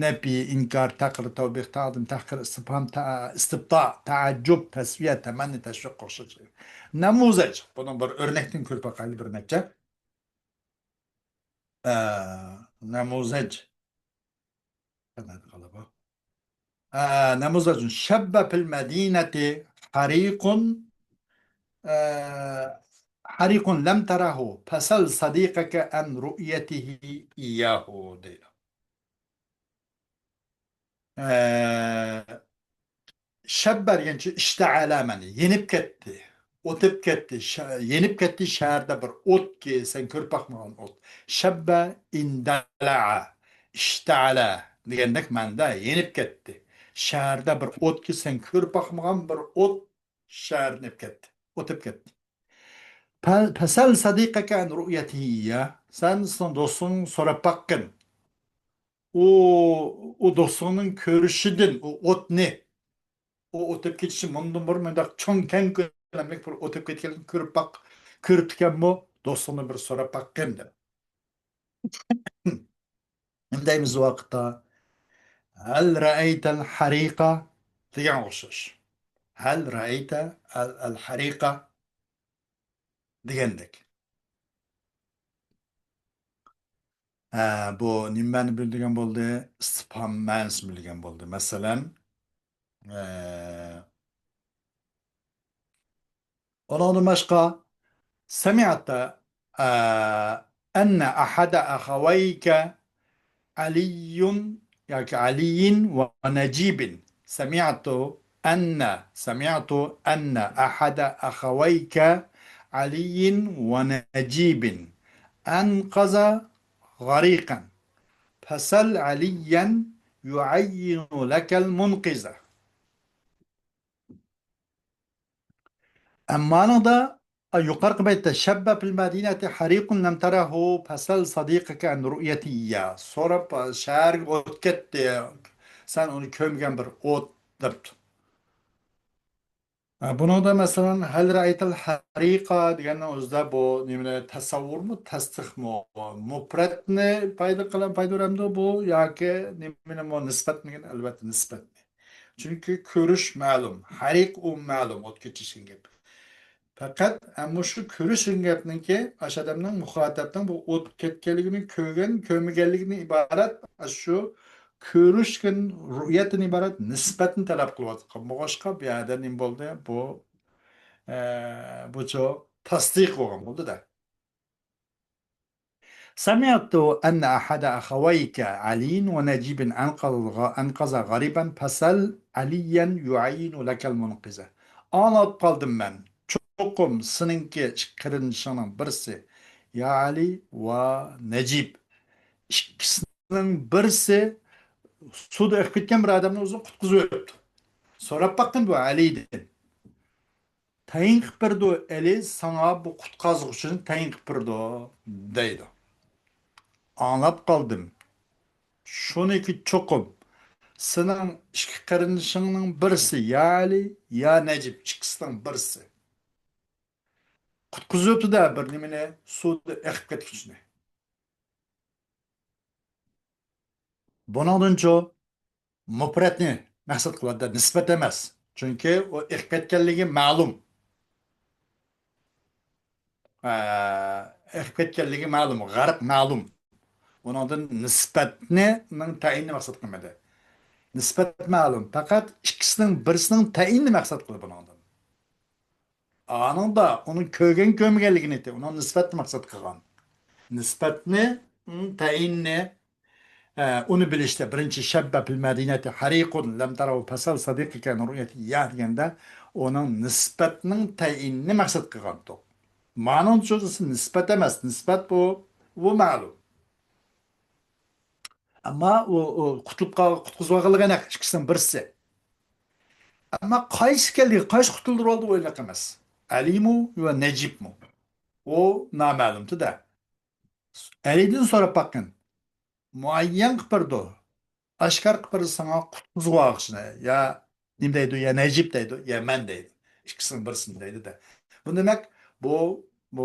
نەپى، ئىنكار، تەقرىر، تەۋبىھ، تەقدىم، تەھقىر، ئىستىپھام، تە-، ئىستىپتا، تەئەججۇپ، تەسۋىيە، تەمەننى، تەشۋىق ئوخشاش. نەمۇزەج. بۇنىڭ بىر ئۆرنەكتىن كۆرۈپ باقايلى بىر نەچچە. ئە، نەمۇزەج. قانداق قالىدۇ؟ ئە، نەمۇزەج. شەببە پىل مەدىنەتى ھەرىقۇن، ئە، ھەرىقۇن لەم تەرەھۇ، پەسەل سەدىقەكە ئەن رۇئيەتىھى ئىياھۇ دەيدۇ. ئە، شەببە دېگەنچە ئىشتەئەلە، مەنە يېنىپ كەتتى، ئۆتۈپ كەتتى، شە-، يېنىپ كەتتى. شەھەردە بىر ئوتكى سەن كۆرۈپ باقمىغان ئوت. شەببە ئىندەلەئە، ئىشتەئەلە دېگەندەك مەنىدە يېنىپ كەتتى. شەھەردە بىر ئوتكى سەن كۆرۈپ باقمىغان بىر ئوت شەھەرنى ئېلىپ كەتتى، ئۆتۈپ كەتتى. پە-، پەسەل سەدىقەكە ئەن رۇئيەتىھى ئىياھ. سەن سېنىڭ دوستۇڭنى سوراپ باققىن. ئۇ، ئۇ دوستۇڭنىڭ كۆرۈشىدىن، ئۇ ئوتنى، ئۇ ئۆتۈپ كېتىشى مۇندىن بۇرۇن مۇنداق چوڭ كەڭ كۆلەملىك بىر ئۆتۈپ كەتكەنلىكىنى كۆرۈپ باق-، كۆرۈپتىكەنمۇ؟ دوستۇڭدىن بىر سوراپ باققىن دەپ. نېمە دەيمىز بۇ ۋاقىتتا؟ ھەل رەئەيتەل ھەرىقە دېگەن ئوخشاش. ھەل رەئەيتە ئەل، ئەل ھەرىقە دېگەندەك. ھە، بۇ نېمە مەنە بىلدۈرگەن بولدى؟ ئىستىپھام مەنىسىنى بىلگەن بولدى. مەسىلەن، ئە، ئۇنىڭدىن باشقا، سەمىئتە، ئە، ئەننە ئەھەدە ئەخەۋەيكە ئەلىيۇن ياكى ئەلىيىن ۋە نەجىبىن. سەمىئتۇ ئەننە، سەمىئتۇ ئەننە ئەھەدە ئەخەۋەيكە ئەلىيىن ۋە نەجىبىن ئەنقەزە غەرىقەن. فەسەل ئەلىيەن يۇئەييىنۇ لەكەل مۇنقىزە. ئەممانىڭدا، ئا، يۇقىرىقى بەيتتە شەببە پىل مەدىنەتى ھەرىقۇن لەم تەرەھۇ پەسەل سەدىقەكە ئەن رۇئيەتى ئىياھ. سوراپ، شەھەرگە ئۆتۈپ كەتتى، سەن ئۇنى كۆرمىگەن بىر ئوت دەپتۇ. ھە، بۇنىڭدا مەسىلەن، ھەل رەئەيتەل ھەرىقە دېگەننىڭ ئۆزىدە بۇ نېمىنى، تەسەۋۋۇرمۇ، تەستىقمۇ، مۇپرەتنى پايدا قىلە-، پايدا بېرەمدۇ بۇ ياكى نېمىنىمۇ، نىسبەتمىكىن؟ ئەلۋەتتە نىسبەتنى. چۈنكى كۆرۈش مەلۇم، ھەرىق ئۇ مەلۇم، ئوت كېتىشكەن گەپ. پەقەت ئەمما شۇ كۆرۈش دېگەن گەپنىڭكى، ئاشۇ ئادەمنىڭ، مۇخاتەپنىڭ بۇ ئوت كەتكەنلىكىنى كۆرگەن، كۆرمىگەنلىكىدىن ئىبارەت، ئاشۇ كۆرۈشتىن، رۇئيەتتىن ئىبارەت نىسبەتنى تەلەپ قىلىۋاتقان بولغاچقا، بۇ يەردە نېمە بولدى؟ بۇ، ئە، بۇچۇ تەستىق بولغان بولدى-دە. سەمىئتۇ ئەننە ئەھەدە ئەخەۋەيكە ئەلىيىن ۋە نەجىبىن ئەنقەزە غەرىبەن فەسەل ئەلىيەن يۇئەييىنۇ لەكەل مۇنقىزە. ئاڭلاپ قالدىم مەن، چوقۇم سېنىڭكى ئىككى قېرىندىشىڭنىڭ بىرسى، يا ئەلى ۋە نەجىب، ئىككىسىنىڭ بىرسى سۇدا ئېقىپ كەتكەن بىر ئادەمنى ئۆزىنى قۇتقۇزۇۋېتىپتۇ. سوراپ باققىن بۇ ئەلىدىن. تەيىن قىلىپ بېرىدۇ، ئەلى ساڭا بۇ قۇتقازغۇچىنى تەيىن قىلىپ بېرىدۇ، دەيدۇ. ئاڭلاپ قالدىم. شۇنىكى چوقۇم سېنىڭ ئىككى قېرىندىشىڭنىڭ بىرسى، يا ئەلى، يا نەجىپ، ئىككىسىنىڭ بىرسى. قۇتقۇزۇۋېتىدۇ-دە بىر نېمىنى، سۇدا ئېقىپ كەتكۈچىنى. بۇنىڭدىنچۇ مۇپرەتنى مەقسەت قىلىۋاتىدۇ، نىسبەت ئەمەس. چۈنكى ئۇ ئېقىپ كەتكەنلىكى مەلۇم. ئە، ئېقىپ كەتكەنلىكى مەلۇم، غەرق مەلۇم. ئۇنىڭدىن نىسبەتنى، نىڭ تەيىننى مەقسەت قىلمىدى. نىسبەت مەلۇم، پەقەت ئىككىسىنىڭ بىرسىنىڭ تەيىننى مەقسەت قىلدى بۇنىڭدىن. ئانىڭدا ئۇنىڭ كۆرگەن كۆرمىگەنلىكىنى ئېيتتى، ئۇنىڭ نىسبەتنى مەقسەت قىلغان. نىسبەتنى، ئۇنىڭ تەيىننى، ئە، ئۇنى بىلىشتە بىرىنچى شەببە پىل مەدىنەتى ھەرىقۇن لەم تەرەۋ پەسەل سەدىقىكەن رۇئيەتى يا دېگەندە ئۇنىڭ نىسبەتنىڭ تەيىنىنى مەقسەت قىلغانتۇق. مانىڭ چۈشىنىسى نىسبەت ئەمەس، نىسبەت بۇ، بۇ مەلۇم. ئەمما ئۇ، ئۇ قۇتۇلۇپ قال-، قۇتقۇزۇۋالغانلىقى ئېنىق، ئىككىسىنىڭ بىرسى. ئەمما قايسى ئىكەنلىكى، قايسى قۇتۇلدۇرۇۋالدى، ئۇ ئېنىق ئەمەس. ئەلىمۇ ۋە نەجىبمۇ؟ ئۇ نامەلۇمدۇ-دە. ئەلىدىن سوراپ باققىن. مۇئەييەن قىلىپ بېرىدۇ. ئاشكارا قىلىپ بېرىدۇ ساڭا قۇتقۇزۇۋالغۇچىنى. يا نېمە دەيدۇ، يا نەجىب دەيدۇ، يا مەن دەيدۇ. ئىككىسىنىڭ بىرسىنى دەيدۇ-دە. بۇ دېمەك، بۇ، بۇ،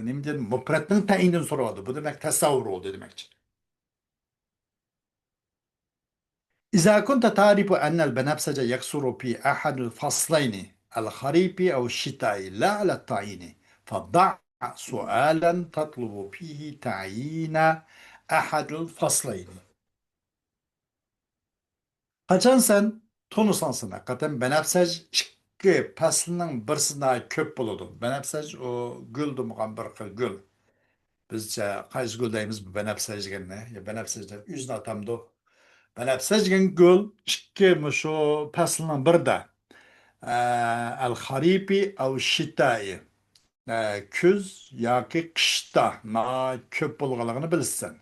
نېمىدىن، مۇپرەتنىڭ تەيىنىدىن سورىۋالدى. بۇ دېمەك، تەسەۋۋۇر بولدى دېمەكچى. إذا كنت تعرف أن البنفسج يكثر في أحد الفصلين، الخريف أو الشتاء، لا على التعيين، فضع سؤالا تطلب فيه تعيين أحد الفصلين. قاچان سەن تونۇساڭ، سەن ھەقىقەتەن بەنەپسەج ئىككى پەسىلنىڭ بىرسىدە كۆپ بولىدۇ. بەنەپسەج ئۇ گۈل دېمىغان بىر خىل گۈل. بىزچە قايسى گۈل دەيمىز بۇ بەنەپسەج دېگەننى؟ يا بەنەپسەج دەپ ئۆزىنى ئاتامدۇ؟ بەنەپسەج دېگەن گۈل ئىككى مۇشۇ پەسىلنىڭ بىرىدە، ئە، ئەل خەرىپى ئەۋ شىتائى، ئە، كۈز ياكى قىشتا ناھايىتى كۆپ بولغانلىقىنى بىلىسەن.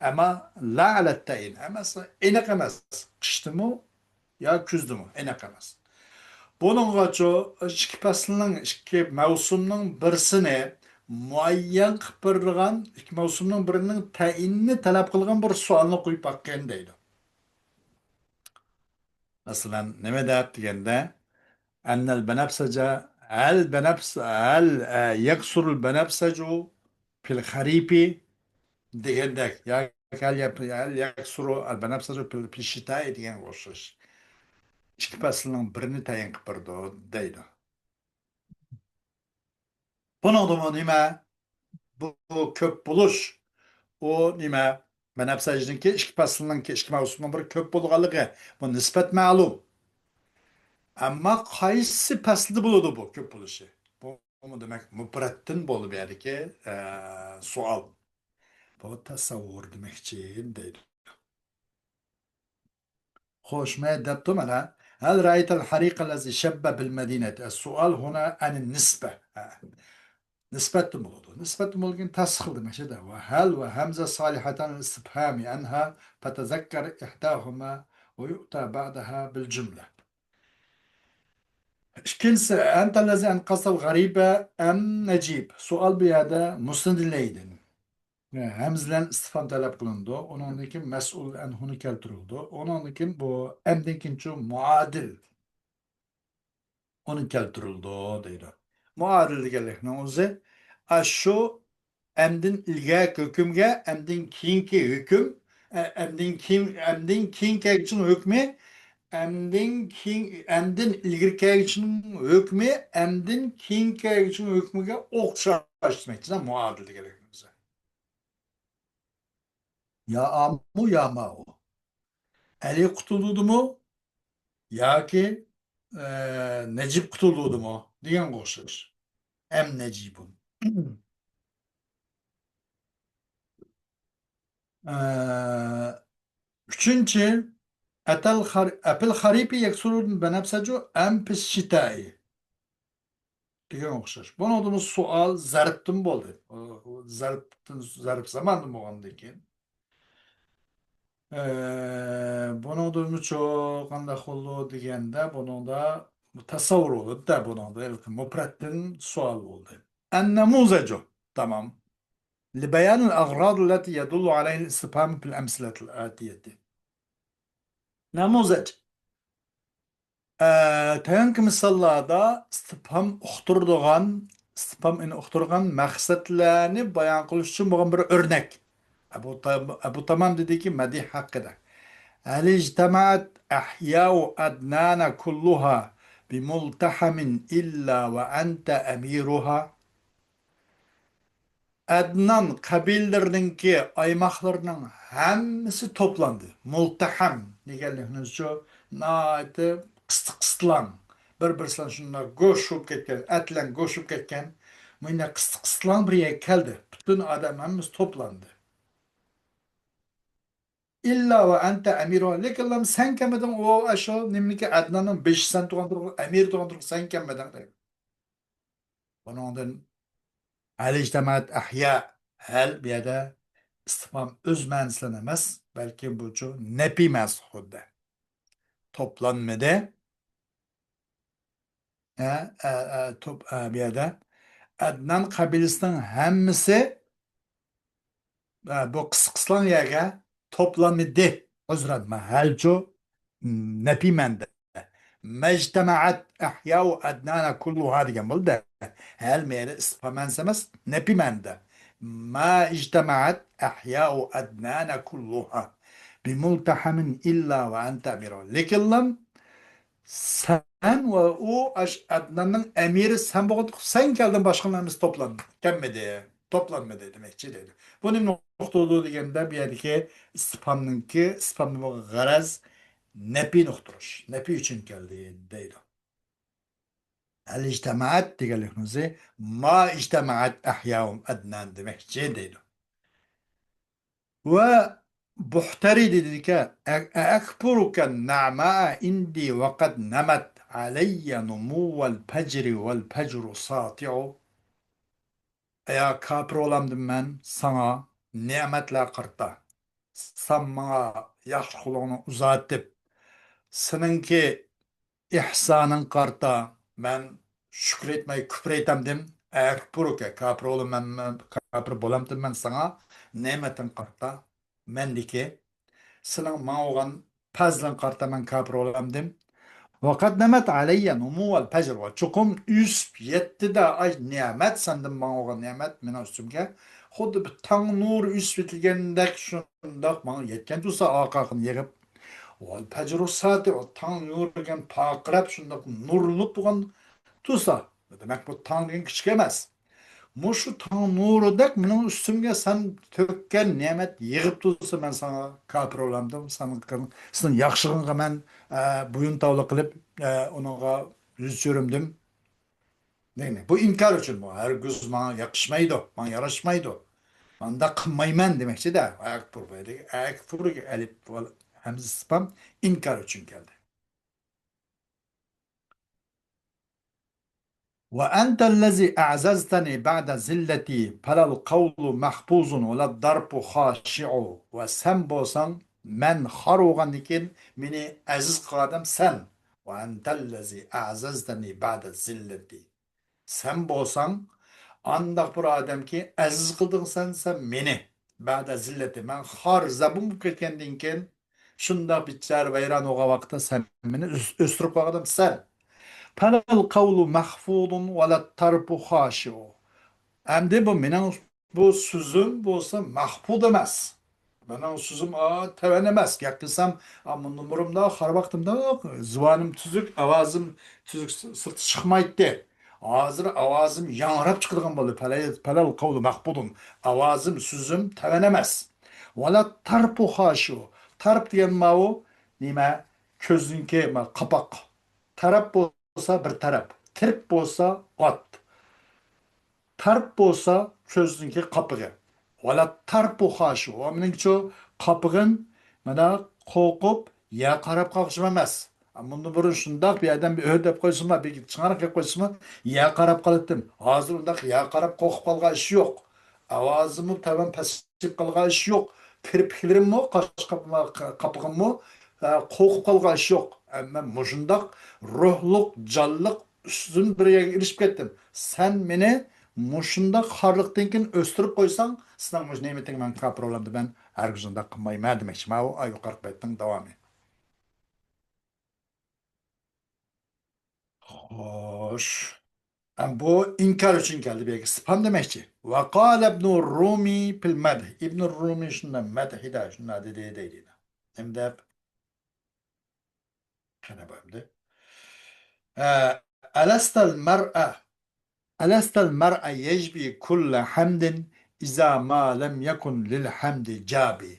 ئەمما لا ئەلەت تەئيىن ئەمەس، ئېنىق ئەمەس. قىشتىمۇ يا كۈزدىمۇ، ئېنىق ئەمەس. بۇنىڭغىچۇ ئىككى پەسىلنىڭ، ئىككى مەۋسۇمنىڭ بىرسىنى مۇئەييەن قىلىپ بېرىدىغان، ئىككى مەۋسۇمنىڭ بىرىنىڭ تەئيىنىنى تەلەپ قىلغان بىر سوئالنى قويۇپ باققىن دەيدۇ. مەسىلەن، نېمە دەپ دېگەندە، ئەننەل بەنەپسەجە، ھەل بەنەپس-، ھەل، ئە، يەكسۇرۇل بەنەپسەجۇ پىل خەرىپى دېگەندەك، ياكى ھەل يەپ-، ھەل يەكسۇرۇ ئەل بەنەپسەجۇ پىل، پىل شىتائى دېگەنگە ئوخشاش. ئىككى پەسىلنىڭ بىرىنى تەيىن قىلىپ بېرىدۇ دەيدۇ. بۇنىڭدىمۇ نېمە؟ بۇ، بۇ كۆپ بولۇش. ئۇ نېمە؟ بەنەپسەجنىڭكى ئىككى پەسىلنىڭكى، ئىككى مەۋسۇمنىڭ بىر كۆپ بولغانلىقى، بۇ نىسبەت مەلۇم. ئەمما قايسى پەسىلدە بولىدۇ بۇ كۆپ بولۇشى؟ بۇمۇ دېمەك مۇپرەتتىن بولدى بۇ يەردىكى، ئە، سوئال. بۇ تەسەۋۋۇر دېمەكچى دەيدۇ. خوش، مەن دەپتۇ مانا. هل رأيت الحريق الذي شب بالمدينة؟ السؤال هنا عن النسبة. ھە. نىسبەتتىن بولىدۇ. نىسبەتتىن بولغىنى تەستىقلىدى مەشەدە. وهل وهمزة صالحتان للاستفهام عنها فتذكر إحداهما ويؤتى بعدها بالجملة. ئىككىنچىسى، أنت الذي أنقذت الغريب أم نجيب؟ سوئال بۇ يەردە مۇسنەد ئىلەيھىدىن. ھەمزە بىلەن ئىستىفھام تەلەپ قىلىنىدۇ. ئۇنىڭدىن كېيىن مەسئۇل ئەنھۇنى كەلتۈرۈلىدۇ. ئۇنىڭدىن كېيىن بۇ ئەمدىن كېيىنچۇ مۇئادىل. ئۇنى كەلتۈرۈلىدۇ دەيدۇ. مۇئادىل دېگەنلىكنىڭ ئۆزى ئاشۇ ئەمدىن ئىلگەركى ھۆكۈمگە ئەمدىن كېيىنكى ھۆكۈم، ئە، ئەمدىن كېيىن، ئەمدىن كېيىن كەلگۈچىنىڭ ھۆكمى، ئەمدىن كېيىن، ئەمدىن ئىلگىرى كەلگۈچىنىڭ ھۆكمى، ئەمدىن كېيىن كەلگۈچىنىڭ ھۆكمىگە ئوخشاش دېمەكچىدە مۇئادىل دېگەنلىكنىڭ ئۆزى. يا ئامۇ، يا ماۋۇ. ئەلى قۇتۇلدىمۇ ياكى، ئە، نەجىب قۇتۇلدىمۇ دېگەنگە ئوخشاش. ئەم نەجىبۇن. ئە، ئۈچىنچى، ئەتەل خار-، ئەپىل خەرىپى يەكسۇرۇن بەنەپسەجۇ ئەم پىس شىتائى. دېگەن ئوخشاش. بۇنىڭدىمۇ سوئال زەرپتىن بولدى. ئۇ، ئۇ زەرپتىن، زەرپ زاماندىن بولغاندىن كېيىن. ئە، بۇنىڭدىمۇچۇ قانداق بولىدۇ دېگەندە، بۇنىڭدا تەسەۋۋۇر بولىدۇ-دە، بۇنىڭدا ھېلىقى مۇپرەتتىن سوئال بولدى. ئەننەمۇزەجۇ. تامام. لبيان الأغراض التي يدل عليها الاستفهام في الأمثلة الآتية. نموذج. ئە، تۆۋەنكى مىساللاردا ئىستىپھام ئۇقتۇرىدىغان، ئىستىپھام ئۇقتۇرغان مەقسەتلەرنى بايان قىلىش ئۈچۈن بولغان بىر ئۆرنەك. ئەبۇ تا-، ئەبۇ تامام دېدىكى، مەدىھ ھەققىدە. هل اجتمعت أحياء عدنان كلها بملتحم إلا وأنت أميرها؟ ئەدنان قەبىلىلىرىنىڭكى ئايماقلىرىنىڭ ھەممىسى توپلاندى. مۇلتەھەم دېگەنلىكىمىزچۇ، ناھايىتى قىستى-قىستىلاڭ. بىر-بىرسىلەن شۇنداق گۆش بولۇپ كەتكەن، ئەتلەن گۆش بولۇپ كەتكەن. مۇنداق قىستى-قىستىلاڭ بىر يەرگە كەلدى. پۈتۈن ئادەم ھەممىسى توپلاندى. ئىللا ۋە ئەنتە ئەمىرۇ. لېكىنلا سەن كەلمىدىڭ، ئۇ ئاشۇ نېمىنىكى، ئەدناننىڭ بېشى سەن تۇرغان تۇرغۇ، ئەمىر تۇرغان تۇرغۇ سەن كەلمىدىڭ دەيدۇ. بۇنىڭدىن ھەل ئىجتەمەت ئەھيا، ھەل بۇ يەردە ئىستىفھام ئۆز مەنىسىدىن ئەمەس، بەلكى بۇچۇ نەپىي مەنىسى خۇددى. توپلانمىدى. ئە، ئە، ئە، توپ، ئە، بۇ يەردە ئەدنان قەبىلىسىنىڭ ھەممىسى، ئە، بۇ قىسقىسىلاڭ يەرگە توپلانمىدى. ئۆزرەتمە ھەلچۇ نەپىي مەنىدە. مەجتەمەئەت ئەھياۇ ئەدنانە كۇللۇھا دېگەن بولدى. ھەل مەيلى ئىستىفھام مەنىسى ئەمەس، نەپىي مەنىدە. ما ئىجتەمەئەت ئەھياۇ ئەدنانە كۇللۇھا بىمۇلتەھەمىن ئىللا ۋە ئەنتە ئەمىرۇ. لېكىنلا سەن ۋە ئۇ ئاش-، ئەدناننىڭ ئەمىرى سەن بولغاندىكىن سەن كەلدىڭ، باشقىلار ھەممىسى توپلاندى. كەلمىدى، توپلانمىدى دېمەكچى دەيدۇ. بۇ نېمە نۇقتا بولىدۇ دېگەندە، بۇ يەردىكى ئىستىفھامنىڭكى، ئىستىفھامنىڭ غەرەز نەپىينى ئۇقتۇرۇش. نەپىي ئۈچۈن كەلدى دەيدۇ. ھەل ئىجتەمەئەت دېگەنلىكنىڭ ئۆزى ما ئىجتەمەئەت ئەھياۇ ئەدنان دېمەكچى دەيدۇ. ۋە بۇھتەرى دېدىكەن، ئە-، ئەئەكفۇرۇكە نەئمەئە ئىندى ۋەقەد نەمەت ئەلەييە نۇمۇۋەل پەجرى ۋەل پەجرۇ ساتىئۇ. ئەيا كاپىر بولامدىم مەن ساڭا نېمەتلەر قارىتا؟ سەن ماڭا ياخشى قولۇڭنى ئۇزارتىپ، سېنىڭكى ئېھسانىڭ قارىتا مەن شۈكۈر ئېيتماي كۈپۈر ئېيتامدىم؟ ئەكپۇرۇكە، كاپىر بولىمەن، كاپىر بولامتىم مەن ساڭا، نېمىتىڭ قارىتا، مەندىكى سېنىڭ ماڭا بولغان پەزلىڭ قارىتا مەن كاپىر بولامدىم؟ ۋەقەد نەمەت ئەلەييە نۇمۇۋەل پەجر، ۋە چوقۇم ئۆسۈپ يەتتىدە ئاي نېمەت، سەندىن ماڭا بولغان نېمەت مېنىڭ ئۈستۈمگە خۇددى بىر تاڭ نۇرى ئۆسۈپ يېتىلگەندەك شۇنداق ماڭا يەتكەن تۇرسا، ئارقا-ئارقىدىن يېغىپ، ۋەل پەجرۇ ساتىئۇ، تاڭ نۇرى دېگەن پارقىراپ شۇنداق نۇرلىنىپ تۇرغان تۇرسا، دېمەك، بۇ تاڭ دېگەن كىچىك ئەمەس. مۇشۇ تاڭ نۇرىدەك مېنىڭ ئۈستۈمگە سەن تۆككەن نېمەت يېغىپ تۇرسا، مەن ساڭا كاپىر بولامدىم، ساڭا، سېنىڭ ياخشىلىقىڭغا مەن، ئە، بويۇنتاۋلىق قىلىپ، ئە، ئۇنىڭغا يۈز چۈشۈرۈمدىم. دېگىنى، بۇ ئىنكار ئۈچۈن، بۇ ھەرگىز ماڭا ياقىشمايدۇ، ماڭا ياراشمايدۇ. مانداق قىلمايمەن دېمەكچىدە. ئەكبۇر، بۇ يەردىكى ئەكبۇرگە ئەلىپ ۋە ھەمزە ئىستىفھام ئىنكار ئۈچۈن كەلدى. وأنت الذي أعززتني بعد ذلتي فلا القول محفوظ ولا الضرب خاشع. ۋە سەن بولساڭ، مەن خار بولغاندىن كېيىن مېنى ئەزىز قىلغان ئادەم سەن. وأنت الذي أعززتني بعد ذلتي. سەن بولساڭ ئانداق بىر ئادەمكى، ئەزىز قىلدىڭ سەن، سەن مېنى. بعد ذلتي، مەن خار زەبۇن بولۇپ كەتكەندىن كېيىن، شۇنداق بىچارە ۋەيران بولغان ۋاقىتتا سەن مېنى ئۆس-، ئۆستۈرۈپ قويغان ئادەم سەن. فلا القول محفوظ ولا الطرف خاشع. ئەمدى بۇ مېنىڭ بۇ سۆزۈم بولسا مەھفۇز ئەمەس. مېنىڭ سۆزۈم، ئا، تەۋەن ئەمەس. گەپ قىلسام، ئا، مۇندىن بۇرۇن مۇنداق خار ۋاقتىمدا زۇۋانىم تۈزۈك، ئاۋازىم تۈزۈك، س-، سىرتقا چىقمايتتى. ھازىر ئاۋازىم ياڭراپ چىقىدىغان بولدى. فلا، فلا القول محفوظ. ئاۋازىم، سۆزۈم تەۋەن ئەمەس. ولا الطرف خاشع. تەرپ دېگەن ماۋۇ نېمە؟ كۆزنىڭكى ما-، قاپاق. تەرەپ بولسا بىر تەرەپ. تىرپ بولسا ئات. تەرپ بولسا كۆزنىڭكى قاپىقى. ولا الطرف خاشع. ۋە مېنىڭچۇ قاپىقىم مانا قورقۇپ يەر قاراپ قالغۇچىم ئەمەس. مۇندىن بۇرۇن شۇنداق بىر ئادەم بىر ئۆر دەپ قويسىمۇ، بىر چىڭراق قىلىپ قويسىمۇ، يەر قاراپ قالاتتىم. ھازىر ئۇنداق يەر قاراپ قورقۇپ قالغان ئىش يوق. ئاۋازىمۇ تەۋەن پەسىيىپ قالغان ئىش يوق. كىرپىكلىرىممۇ، قاش قاپىما-، قاپىقىممۇ، ئە، قورقۇپ قالغان ئىش يوق. ئەمما مۇشۇنداق روھلۇق، جانلىق ئۈستۈن بىر يەرگە ئېرىشىپ كەتتىم. سەن مېنى مۇشۇنداق خارلىقتىن كېيىن ئۆستۈرۈپ قويساڭ، سېنىڭ مۇشۇ نېمىتىڭگە مەن كاپىر بولامدىمەن، ھەرگىز ئۇنداق قىلمايمەن دېمەكچى. ماۋۇ يۇقىرىقى بەيتنىڭ داۋامى. خوش. ئەم، بۇ ئىنكار ئۈچۈن كەلدى، بۇ يەرگە ئىستىفھام دېمەكچى. وقال ابن الرومي في المدح. ئىبن رۇمىي شۇنداق مەدھىدە شۇنداق دېدى دەيدۇ. نېمە دەپ؟ قېنى بۇ ئەمدى. ئە، ألست المرء، ألست المرء يجبي كل حمد إذا ما لم يكن للحمد جابي.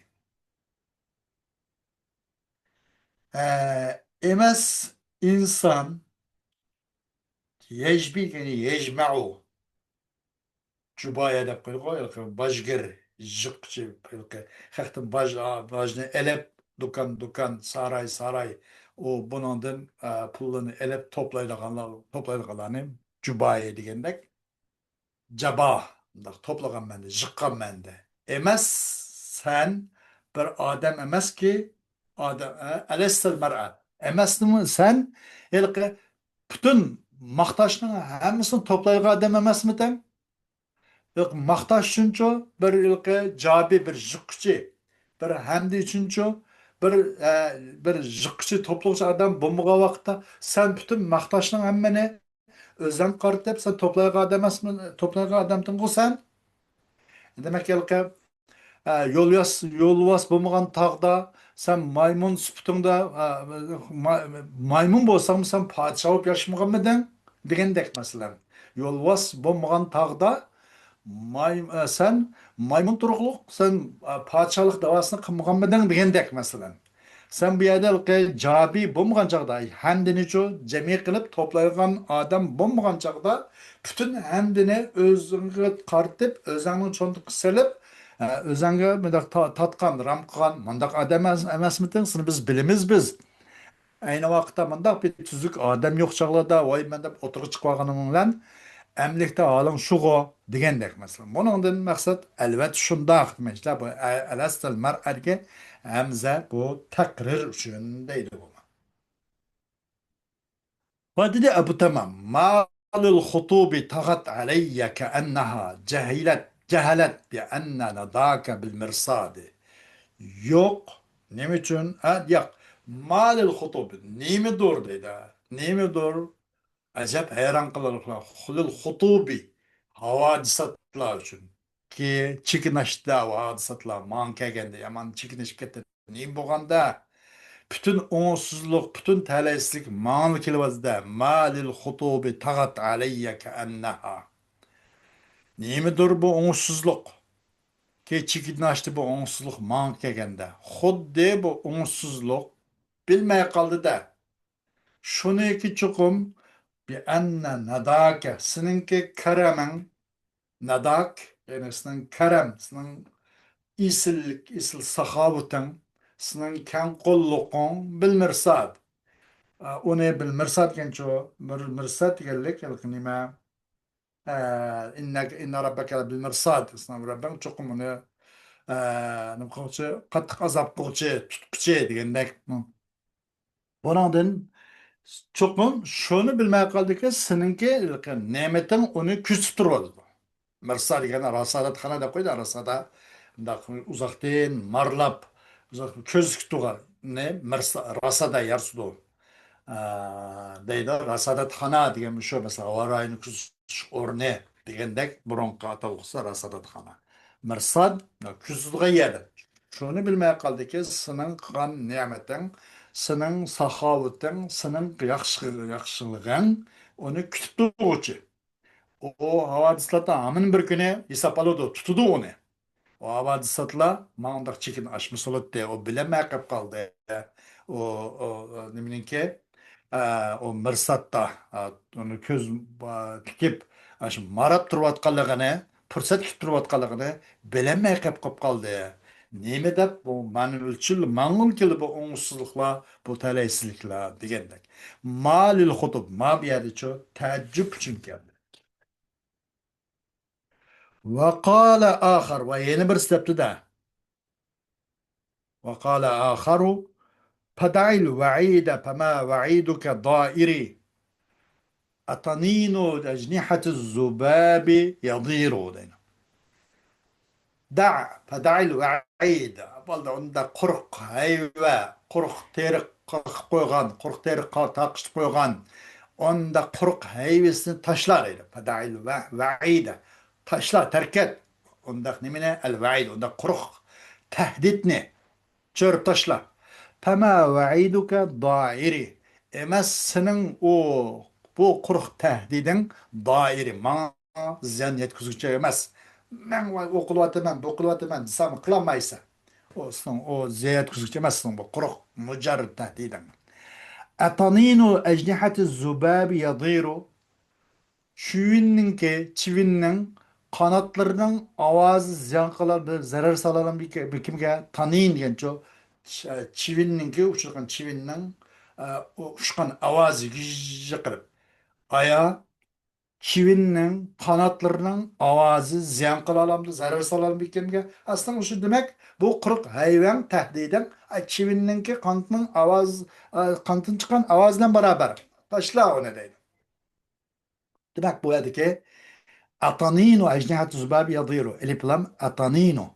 ئە، ئەمەس ئىنسان يەجبى، يەنى يەجمەئۇ. جۇبايە دەپ قويدۇق، ھېلىقى باجگىر، جىقچى، ھېلىقى خەقتىن باج، باجنى ئېلىپ، دۇكان، دۇكان، ساراي، ساراي، ئۇ بۇنىڭدىن، ئە، پۇللىرىنى ئېلىپ توپلايدىغانلار، توپلايدىغانلارنى جۇبايە دېگەندەك، جابا، مۇنداق توپلىغان مەنىدە، جىققان مەنىدە ئەمەس، سەن بىر ئادەم ئەمەسكى، ئادەم، ئە، ئەلەستەل مەرئە. ئەمەسمۇ سەن ھېلىقى پۈتۈن ماختاشنىڭ ھەممىسىنى توپلايدىغان ئادەم ئەمەسمىدىڭ؟ ياق، ماختاش ئۈچۈنچۇ بىر ھېلىقى جابى، بىر جىققۇچى، بىر ھەمدى ئۈچۈنچۇ بىر، ئە، بىر جىققۇچى، توپلىغۇچى ئادەم بولمىغان ۋاقىتتا سەن پۈتۈن ماختاشنىڭ ھەممىنى ئۆزۈڭگە قارىتىپ، سەن توپلايدىغان ئادەم ئەمەسمۇ، توپلايدىغان ئادەمدىڭغۇ سەن. دېمەك، ھېلىقى، ئە، يولۋاس، يولۋاس بولمىغان تاغدا سەن مايمۇن سۈپىتىڭدە، ئە، ما-، مايمۇن بولساڭمۇ سەن پادىشاھ بولۇپ ياشىمىغانمىدىڭ؟ دېگەندەك مەسىلەن. يولۋاس بولمىغان تاغدا ماي-، ئە، سەن مايمۇن تۇرۇقلۇق، سەن، ئە، پادىشاھلىق داۋاسىنى قىلمىغانمىدىڭ؟ دېگەندەك مەسىلەن. سەن بۇ يەردە ھېلىقى جابى بولمىغان چاغدا، ھەمدىنىچۇ جەمئىي قىلىپ توپلايدىغان ئادەم بولمىغان چاغدا، پۈتۈن ھەمدىنى ئۆزۈڭگە قارىتىپ، ئۆزۈڭنىڭ چوڭلۇقىغا سېلىپ، ئە، ئۆزۈڭگە مۇنداق تا-، تارتقان، رام قىلغان مۇنداق ئادەم ئەمەس-، ئەمەسمىدىڭ؟ سېنى بىز بىلىمىز بىز. ئەينى ۋاقىتتا مۇنداق بىر تۈزۈك ئادەم يوق چاغلاردا، ۋاي مەن دەپ ئوتتۇرىغا چىقىۋالغىنىڭ بىلەن، ئەمدىلىكتە ھالىڭ شۇغۇ دېگەندەك مەسىلەن. بۇنىڭدىن مەقسەت، ئەلۋەتتە شۇنداق دېمەكچىلەر. بۇ ئە-، ئەلەستەل مەرئەگە ھەمزە بۇ تەقرىر ئۈچۈن دەيدۇ بۇ. ۋە دېدى ئەبۇ تامام، ما للخطوب طغت علي كأنها جهلت، جهلت بأن نداك بالمرصاد. يوق. نېمە ئۈچۈن؟ ھە، ياق. ما للخطوب، نېمىدۇر دەيدۇ. نېمىدۇر؟ ئەجەب ھەيران قالارلىقلار. لىل خۇتۇبى، ھاۋادىساتلار ئۈچۈن. كى، چېكىنىشتە ھاۋادىساتلار ماڭا كەلگەندە يامان چېكىنىشىپ كەتتى. نېمە بولغاندا؟ پۈتۈن ئوڭۇشسىزلىق، پۈتۈن تەلەيسىزلىك ماڭىلا كېلىۋاتىدۇ. ما لىل خۇتۇبى تاغات ئەلەييە كەئەننەھا. نېمىدۇر بۇ ئوڭۇشسىزلىق؟ كى، چېكىنىشتە بۇ ئوڭۇشسىزلىق ماڭا كەلگەندە. خۇددى بۇ ئوڭۇشسىزلىق بىلمەي قالدى-دە. شۇنىكى چوقۇم، بىئەننە ناداكە، سېنىڭكى كەرەمىڭ، ناداك، يەنى سېنىڭ كەرەم، سېنىڭ ئېسىللىك، ئېسىل ساخاۋىتىڭ، سېنىڭ كەڭ قوللۇقۇڭ، بىلمىرساد. ئە، ئۇنى بىلمىرساد دېگەنچۇ، مىر-، مىرساد دېگەنلىك ھېلىقى نېمە؟ ئە، ئىننەك، ئىننە رەببەكە لەبىلمىرساد. سېنىڭ رەببىڭ چوقۇم ئۇنى، ئە، نېمە قىلغۇچى، قاتتىق ئازاب قىلغۇچى، تۇتقۇچى دېگەندەك. بۇنىڭدىن چوقۇم شۇنى بىلمەي قالدىكى، سېنىڭكى نېمىتىڭ ئۇنى كۆزىتىپ تۇرۇۋاتىدۇ. مىرسا دېگەن راساداتخانا دەپ قويدى، راسادا مۇنداق ئۇزاقتىن مارلاپ، ئۇزاق كۆزىتىپ تۇرغاننى مىرسا، راسادا يارىتىدۇ. ئە، دەيدۇ. راساداتخانا دېگەن شۇ، مەسىلەن، ھاۋا رايىنى كۆزىتىش ئورنى دېگەندەك بۇرۇنقى ئاتالغۇسى راساداتخانا. مىرساد، كۆزىتىدىغان يەر. شۇنى بىلمەي قالدىكى، سېنىڭ قىلغان نېمىتىڭ، سېنىڭ ساخاۋىتىڭ، سېنىڭ ياخشى، ياخشىلىقىڭ ئۇنى كۈتۈپ تۇرغۇچى. ئۇ ھاۋادىسلاردا ھامان بىر كۈنى ھېساب ئالىدۇ، تۇتىدۇ ئۇنى. ئۇ ھاۋادىساتلار ماڭا ئۇنداق چېكىنى ئاشمىسا بولاتتى. ئۇ بىلەلمەي قېلىپ قالدى. ئۇ، ئۇ، ئۇ نېمىنىڭكى، ئە، ئۇ مىرساتتا، ئە، ئۇنى كۆز، ئە، تىكىپ، ئاشۇ ماراپ تۇرۇۋاتقانلىقىنى، پۇرسەت كۈتۈپ تۇرۇۋاتقانلىقىنى بىلەلمەي قېلىپ، قېلىپ قالدى. نېمە دەپ بۇ مانا ئۈچۈن ماڭغىلى كېلىدۇ بۇ ئوڭۇشسىزلىقلار، بۇ تەلەيسىزلىكلەر دېگەندەك. ما لىل خۇتۇب، ما بۇ يەردىچۇ تەئەججۈپ ئۈچۈن كەلدى. ۋە قالە ئاخار، ۋە يەنە بىرسى دەپتۇ-دە. ۋە قالە ئاخارۇ، پەدەئىل ۋەئىدە پەمە ۋەئىدۇكە دائىرى، ئەتەنىنۇ ئەجنىھەتىز زۇبابى يەدىرۇ دەيدۇ. دەئ، پەدەئىل ۋەئىد. بولدى، ئۇنداق قۇرۇق ھەيۋە، قۇرۇق تېرىق قاقىپ قويغان، قۇرۇق تېرىق قا-، تاقىشىپ قويغان، ئۇنداق قۇرۇق ھەيۋىسىنى تاشلا دەيدۇ. پەدەئىل ۋە-، ۋەئىد. تاشلا، تەرك ئەت. ئۇنداق نېمىنى؟ ئەل ۋەئىد، ئۇنداق قۇرۇق تەھدىتنى چۆرۈپ تاشلا. پەمە ۋەئىدۇكە دائىرى. ئەمەس سېنىڭ ئۇ، بۇ قۇرۇق تەھدىدىڭ دائىرى، ماڭا زىيان يەتكۈزگۈچى ئەمەس. مەن ئۇ قىلىۋاتىمەن، بۇ قىلىۋاتىمەن دېسەڭ قىلالمايسەن. ئۇ سېنىڭ ئۇ زىيان يەتكۈزگۈچى ئەمەس، سېنىڭ بۇ قۇرۇق مۇجەررەد تەھدىدىڭ. ئەتەنىنۇ ئەجنىھەتى زۇبابى يەدىرۇ. چىۋىننىڭكى، چىۋىننىڭ قاناتلىرىنىڭ ئاۋازى زىيان قىلار، بىر زەرەر سالار بىر كىمگە؟ تانىن دېگەنچۇ، چ-، چىۋىننىڭكى، ئۇچرىغان چىۋىننىڭ، ئە، ئۇ ئۇچقان ئاۋازى گىژژە قىلىپ. ئايا، چىۋىننىڭ قاناتلىرىنىڭ ئاۋازى زىيان قىلالامدۇ، زەرەر سالالامدۇ ئىكەنگە؟ ئەسلىدە شۇ دېمەك، بۇ قۇرۇق ھەيۋەڭ تەھدىدەڭ، ئە، چىۋىننىڭكى قانىتىنىڭ ئاۋاز، ئە، قانىتىدىن چىققان ئاۋاز بىلەن باراۋەر. تاشلا ئۇنى دەيدۇ. دېمەك، بۇ يەردىكى ئاتانىنو ئەجنىھەتۇ زۇبابى يەتىرۇ. ئېلىپ لام ئاتانىنو.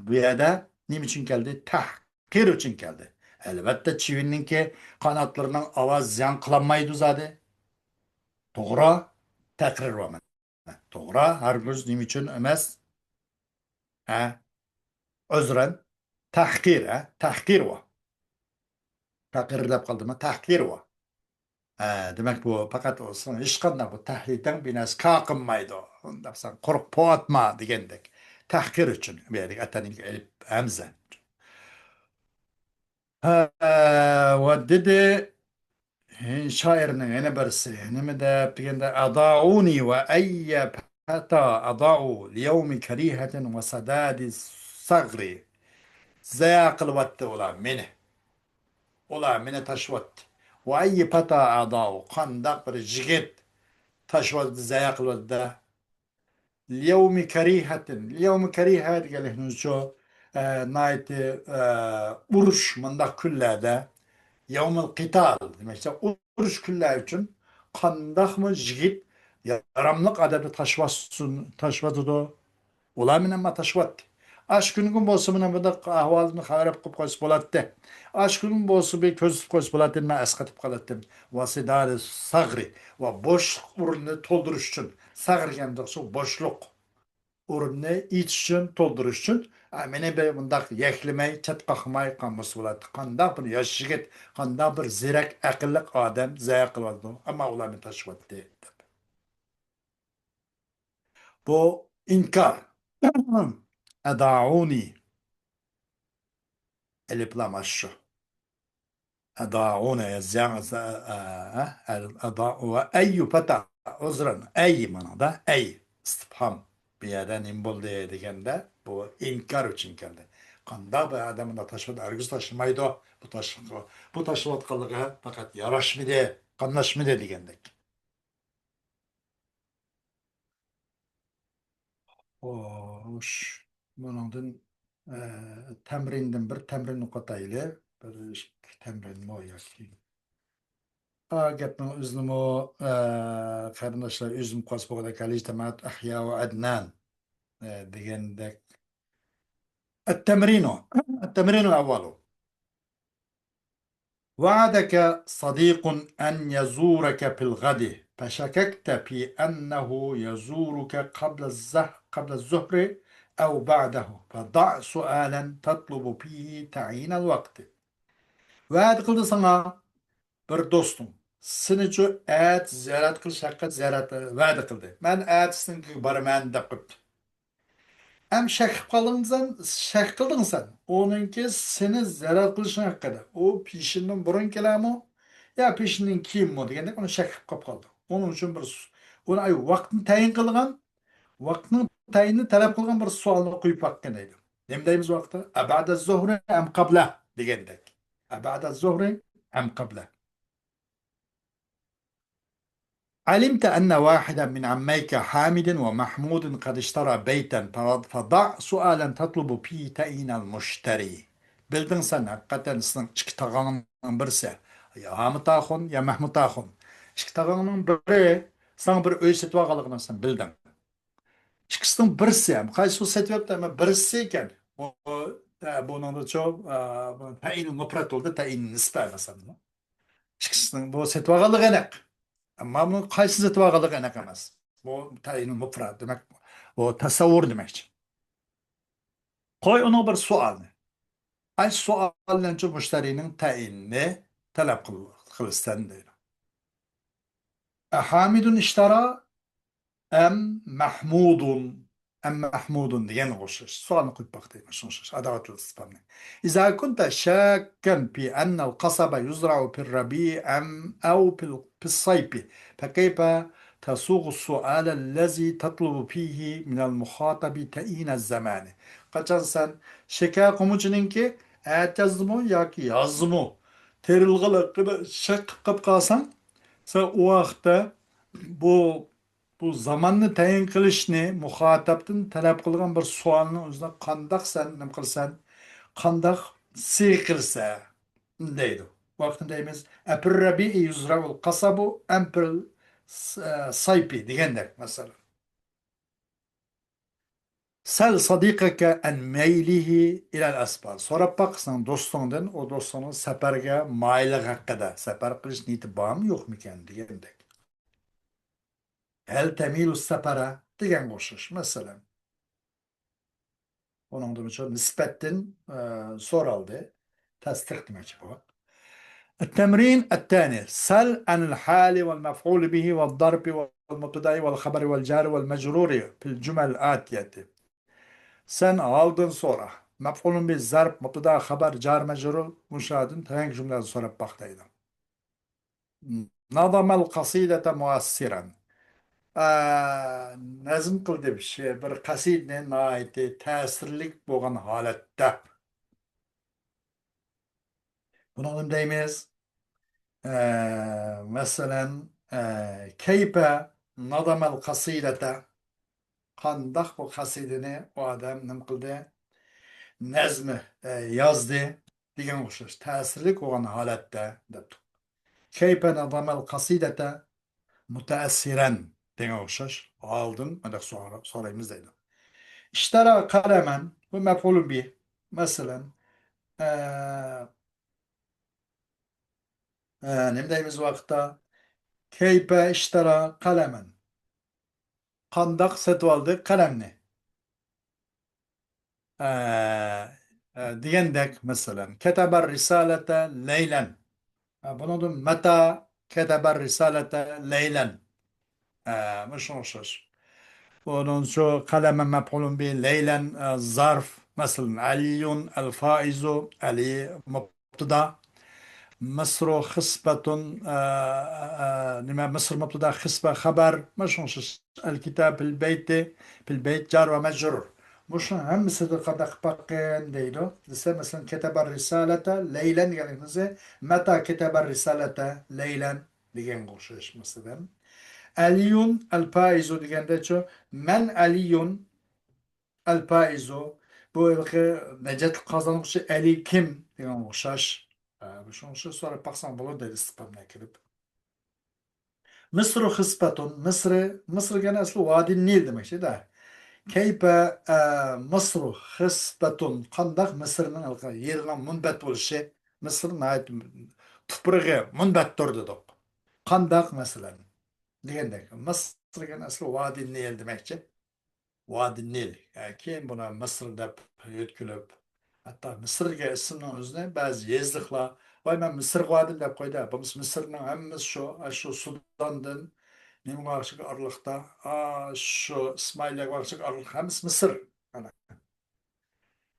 بۇ يەردە نېمە ئۈچۈن كەلدى؟ تەھقىر ئۈچۈن كەلدى. ئەلۋەتتە، چىۋىننىڭكى قاناتلىرىنىڭ ئاۋازى زىيان قىلالمايدۇ زادى. توغرا، تەقرىر بار مانا. توغرا، ھەرگىز نېمە ئۈچۈن ئەمەس؟ ھە؟ ئۆزرەن، تەھقىر، ھە؟ تەھقىر بار. تەقرىر دەپ قالدىممۇ؟ تەھقىر بار. ھە، دېمەك، بۇ پەقەت ئولسۇن، ھېچقانداق بۇ تەھدىتنىڭ بىر نەرسە كار قىلمايدۇ. ئۇنداق سەن قۇرۇق پوۋاتما دېگەندەك. تەھقىر ئۈچۈن بۇ يەردىكى ئەتەنىڭ ئېلىپ ھەمزە. ھە، ۋە دېدى، شائىرنىڭ يەنە بىرسى، نېمە دەپ دېگەندە، ئادائۇنى ۋە ئەييە پەتا ئادائۇ ليومِ كەرىھەتىن ۋە سەدادى سەغرى. زايە قىلىۋەتتى ئۇلار مېنى. ئۇلار مېنى تاشلىۋەتتى. ۋە ئەييە پەتا ئادائۇ، قانداق بىر يىگىت تاشلىۋەتتى، زايە قىلىۋەتتى. ليومِ كەرىھەتىن. ليومِ كەرىھە دېگەنلىكنىڭ شۇ، ئە، ناھايىتى، ئە، ئۇرۇش مۇنداق كۈنلەردە، يومۇل قىتال دېمەكچى، ئۇرۇش كۈنلەر ئۈچۈن قانداقمۇ يىگىت ياراملىق ئادەمنى تاشلىۋاتسۇن، تاشلىۋاتىدۇ؟ ئۇلار مېنى ئەمما تاشلىۋەتتى. ئاشۇ كۈنگىمۇ بولسا مانا بۇنداق ئەھۋالدىن خەۋەر ئېلىپ قويۇپ قويسا بولاتتى. ئاشۇ كۈنگىمۇ بولسا بىر كۆرسىتىپ قويسا بولاتتى، مەن ئەسقاتىپ قالاتتىم. ۋاسىدارى ساغرى ۋە بوشلۇق ئورنىنى تولدۇرۇش ئۈچۈن. ساغرى دېگەن بوشلۇق. ئورنىنى ئېچىش ئۈچۈن، تولدۇرۇش ئۈچۈن، ئا، مېنى بىر مۇنداق يەكلىمەي، چەت قاقماي قالمىسا بولاتتى. قانداق بىر ياش يىگىت، قانداق بىر زېرەك، ئەقىللىق ئادەم زايە قىلىۋاتىدۇ. ئەمما ئۇلار مېنى تاشلىۋەتتى، دەپ. بۇ ئىنكار. ئەدائۇنى. ئەلىپ لام ئاشۇ. ئەدائۇنى يازىسەن، ئە، ئە، ئە، ئەدائۇ ۋە ئەييۇ پەتا. ئۇزرەن. ئەي مانادا. ئەي. ئىستىپھام. بۇ يەردە نېمە بولدى دېگەندە، بۇ ئىنكار ئۈچۈن كەلدى. قانداق بىر ئادەم بۇنداق تاشلىۋەت-، ھەرگىز تاشلىمايدۇ. بۇ تاشلىق-، بۇ تاشلىۋاتقانلىقى پەقەت ياراشمىدى، قاملاشمىدى دېگەندەك. خوش. بۇنىڭدىن، ئە، تەمرىندىن بىر تەمرىن ئوقۇتايلى. بىر ئىككى تەمرىنمۇ ياكى. ئا، گەپنىڭ ئۆزىنىمۇ، ئە، قېرىنداشلار ئۆزۈم قويسا بولغۇدەك، ھەل ئىجتەمەت ئەھيا ۋە ئەدنان، ئە، دېگەندەك. التمرين. التمرين الأول. وعدك صديق أن يزورك في الغد، فشككت في أنه يزورك قبل الزه-، قبل الظهر أو بعده، فضع سؤالا تطلب فيه تعيين الوقت. ۋەدە قىلدى ساڭا بىر دوستۇڭ، سېنىچۇ ئەتە زىيارەت قىلىش ھەققىدە زىيارەت، ۋەدە قىلدى. مەن ئەتە سېنىڭكىگە بارىمەن دەپ قويۇپتۇ. ئەم شەك قىلىپ قالدىڭ سەن، شەك قىلدىڭ سەن. ئۇنىڭكى سېنى زىيارەت قىلىشىنىڭ ھەققىدە. ئۇ پېشىندىن بۇرۇن كېلەرمۇ يا پېشىندىن كېيىنمۇ دېگەندەك ئۇنى شەك قىلىپ قاپقالدى. ئۇنىڭ ئۈچۈن بىر سو-، ئۇنى ئاي ۋاقىتنى تەيىن قىلغان، ۋاقىتنىڭ تەيىنىنى تەلەپ قىلغان بىر سوئالنى قويۇپ باققىن دەيدۇ. نېمە دەيمىز ۋاقىتتا؟ أبعد الظهر أم قبله دېگەندەك. أبعد الظهر أم قبله. علمت أن واحدا من عميك حامد ومحمود قد اشترى بيتا، فضع سؤالا تطلب فيه تعيين المشتري. بىلدىڭ سەن، ھەقىقەتەن سېنىڭ ئىككى تاغاڭنىڭ بىرسى، يا ھامىت ئاخۇن، يا مەھمۇت ئاخۇن. ئىككى تاغاڭنىڭ بىرى ساڭا بىر ئۆي سېتىۋالغانلىقىنى سەن بىلدىڭ. ئىككىسىنىڭ بىرسى، قايسى سېتىۋەپتۇ، ئەمما بىرسى ئىكەن. ئۇ، ئە، بۇنىڭدا چوڭ، ئە، بۇ تەئيىن مۇپرەت بولدى، تەئيىن نىسبە مەسىلەن. ئىككىسىنىڭ بۇ سېتىۋالغانلىقى ئېنىق. ئەمما بۇ قايسى سېتىۋالغانلىقى ئېنىق ئەمەس. بۇ تەئيىن مۇپرەت دېمەك، بۇ تەسەۋۋۇر دېمەكچى. قوي ئۇنىڭغا بىر سوئالنى. ئاي سوئال بىلەنچۇ مۇشتەرىنىڭ تەئيىنىنى تەلەپ قىل-، قىلىسەن دەيدۇ. ئەھامىدۇن ئىشتارا ئەم مەھمۇدۇن، ئەم مەھمۇدۇن دېگەنگە ئوخشاش. سوئالنى قويۇپ باقتى، شۇنىڭغا ئوخشاش. ئاداۋەتلىك ئىستىپھامنى. إذا كنت شاكا في أن القصب يزرع في الربيع أم، أو في ال-، في الصيف، فكيف تصوغ السؤال الذي تطلب فيه من المخاطب تعيين الزمان؟ قاچان سەن شېكەر قومۇچىنىڭكى ئەتىيازدىمۇ ياكى يازدىمۇ تېرىلغانلىقىدا شەك قىلىپ قالساڭ، سەن ئۇ ۋاقىتتا بۇ، بۇ زاماننى تەيىن قىلىشنى مۇخاتەبتىن تەلەپ قىلغان بىر سوئالنىڭ ئۆزىدە، قانداق سەن نېمە قىلىسەن، قانداق سىغ قىلسا دەيدۇ. ۋاقتىدا دەيمىز، ئەپىر رەبىئى يۇزرەئۇل قاسابۇ ئەمپىر سايپى دېگەندەك، مەسىلەن. سەل سادىقەكە ئەن مەيلىھى ئىلەل ئەسپار. سوراپ باق سېنىڭ دوستۇڭدىن، ئۇ دوستۇڭنىڭ سەپەرگە مايىللىقى ھەققىدە، سەپەر قىلىش نىيىتى بارمۇ يوقمىكەن دېگەندەك. ھەل تەمىلۇ سەپەرە دېگەنگە ئوخشاش، مەسىلەن. ئۇنىڭدىن شۇ نىسبەتتىن، ئە، سورالدى. تەستىق دېمەكچى بۇ. التمرين الثاني. سل عن الحال والمفعول به والظرف والمبتدأ والخبر والجار والمجرور في الجمل الآتية. سەن ھالدىن سورا. مەپئۇلۇن بى، زەرپ، مۇبتەدا، خەبەر، جار، مەجرۇر، مۇشۇلاردىن تەڭ جۈملىلەردىن سوراپ باق دەيدۇ. نەزەمەل قەسىدەتە مۇئەسسىرەن. ئە، نەزم قىلدى بىر شېئىر، بىر قەسىدىنى ناھايىتى تەسىرلىك بولغان ھالەتتە. بۇنىڭدىن دەيمىز، ئە، مەسىلەن، ئە، كەيپە نەزەمەل قەسىدەتە، قانداق بۇ قەسىدىنى ئۇ ئادەم نېمە قىلدى؟ نەزمى، ئە، يازدى دېگەنگە ئوخشاش، تەسىرلىك بولغان ھالەتتە دەپتۇ. كەيپە نەزەمەل قەسىدەتە مۇتەئەسسىرەن دېگەنگە ئوخشاش ھالدىن مۇنداق سورا-، سورايمىز دەيدۇ. ئىشتەرا قەلەمەن، بۇ مەپئۇلۇن بى. مەسىلەن، ئە، ئە، نېمە دەيمىز ۋاقىتتا؟ كەيپە ئىشتەرا قەلەمەن. قانداق سېتىۋالدى قەلەمنى؟ ئە، ئە، دېگەندەك، مەسىلەن، كەتەبە رىسالەتە لەيلەن. ئە، بۇنىڭدىن مەتا كەتەبە رىسالەتە لەيلەن. ئە، مۇشۇنىڭغا ئوخشاش. بۇنىڭ شۇ قەلەمە مەپئۇلۇن بى، لەيلەن، ئە، زارف. مەسىلەن، ئەلىيۇن ئەل فائىزۇ، ئەلى مۇبتەدا. مىسرۇ خىسبەتۇن، ئە، ئە، نېمە، مىسر مۇبتەدا، خىسبە خەبەر. مۇشۇنىڭغا ئوخشاش. ئەل كىتاب پىل بەيتى، پىل بەيت جار ۋە مەجرۇر. مۇشۇنىڭ ھەممىسىدە قانداق قىلىپ باققىن دەيدۇ. دېسە، مەسىلەن، كەتەبە رىسالەتە لەيلەن دېگەن نېمىسى؟ مەتا كەتەبە رىسالەتە لەيلەن دېگەنگە ئوخشاش، مەسىلەن. ئەلىيۇن ئەل پائىزۇ دېگەندە شۇ، مەن ئەلىيۇن ئەل پائىزۇ، بۇ ھېلىقى نەجاتلىق قازانغۇچى ئەلى كىم دېگەنگە ئوخشاش. ئە، شۇنىڭ ئۈچۈن سوراپ باقساڭ بولىدۇ دەيدۇ ئىستىپھامنى ئەكىرىپ. مىسرۇ خىسبەتۇن، مىسرى، مىسىر دېگەن ئەسلى ۋادى نىل دېمەكچىدە. كەيپە، ئە، مىسرۇ خىسبەتۇن، قانداق مىسىرنىڭ ھېلىقى يېرىنىڭ مۇنبەت بولۇشى، مىسىر ناھايىتى تۇپرىقى مۇنبەتتۇر دېدۇق. قانداق، مەسىلەن، دېگەندەك. مىسىر دېگەن ئەسلى ۋادى نىل دېمەكچى. ۋادى نىل. يا، كېيىن بۇنى مىسىر دەپ يۆتكىلىپ، ھەتتا مىسىر دېگەن ئىسىمنىڭ ئۆزىنى بەزى يېزىقلار، ۋاي، مەن مىسىرغا باردىم دەپ قويدى. بولمىسا مىسىرنىڭ ھەممىسى شۇ، ئاشۇ سۇداندىن نېمىگە بارغۇچە ئارىلىقتا، ئاشۇ ئىسمائىلىيەگە بارغۇچە ئارىلىق ھەممىسى مىسىر.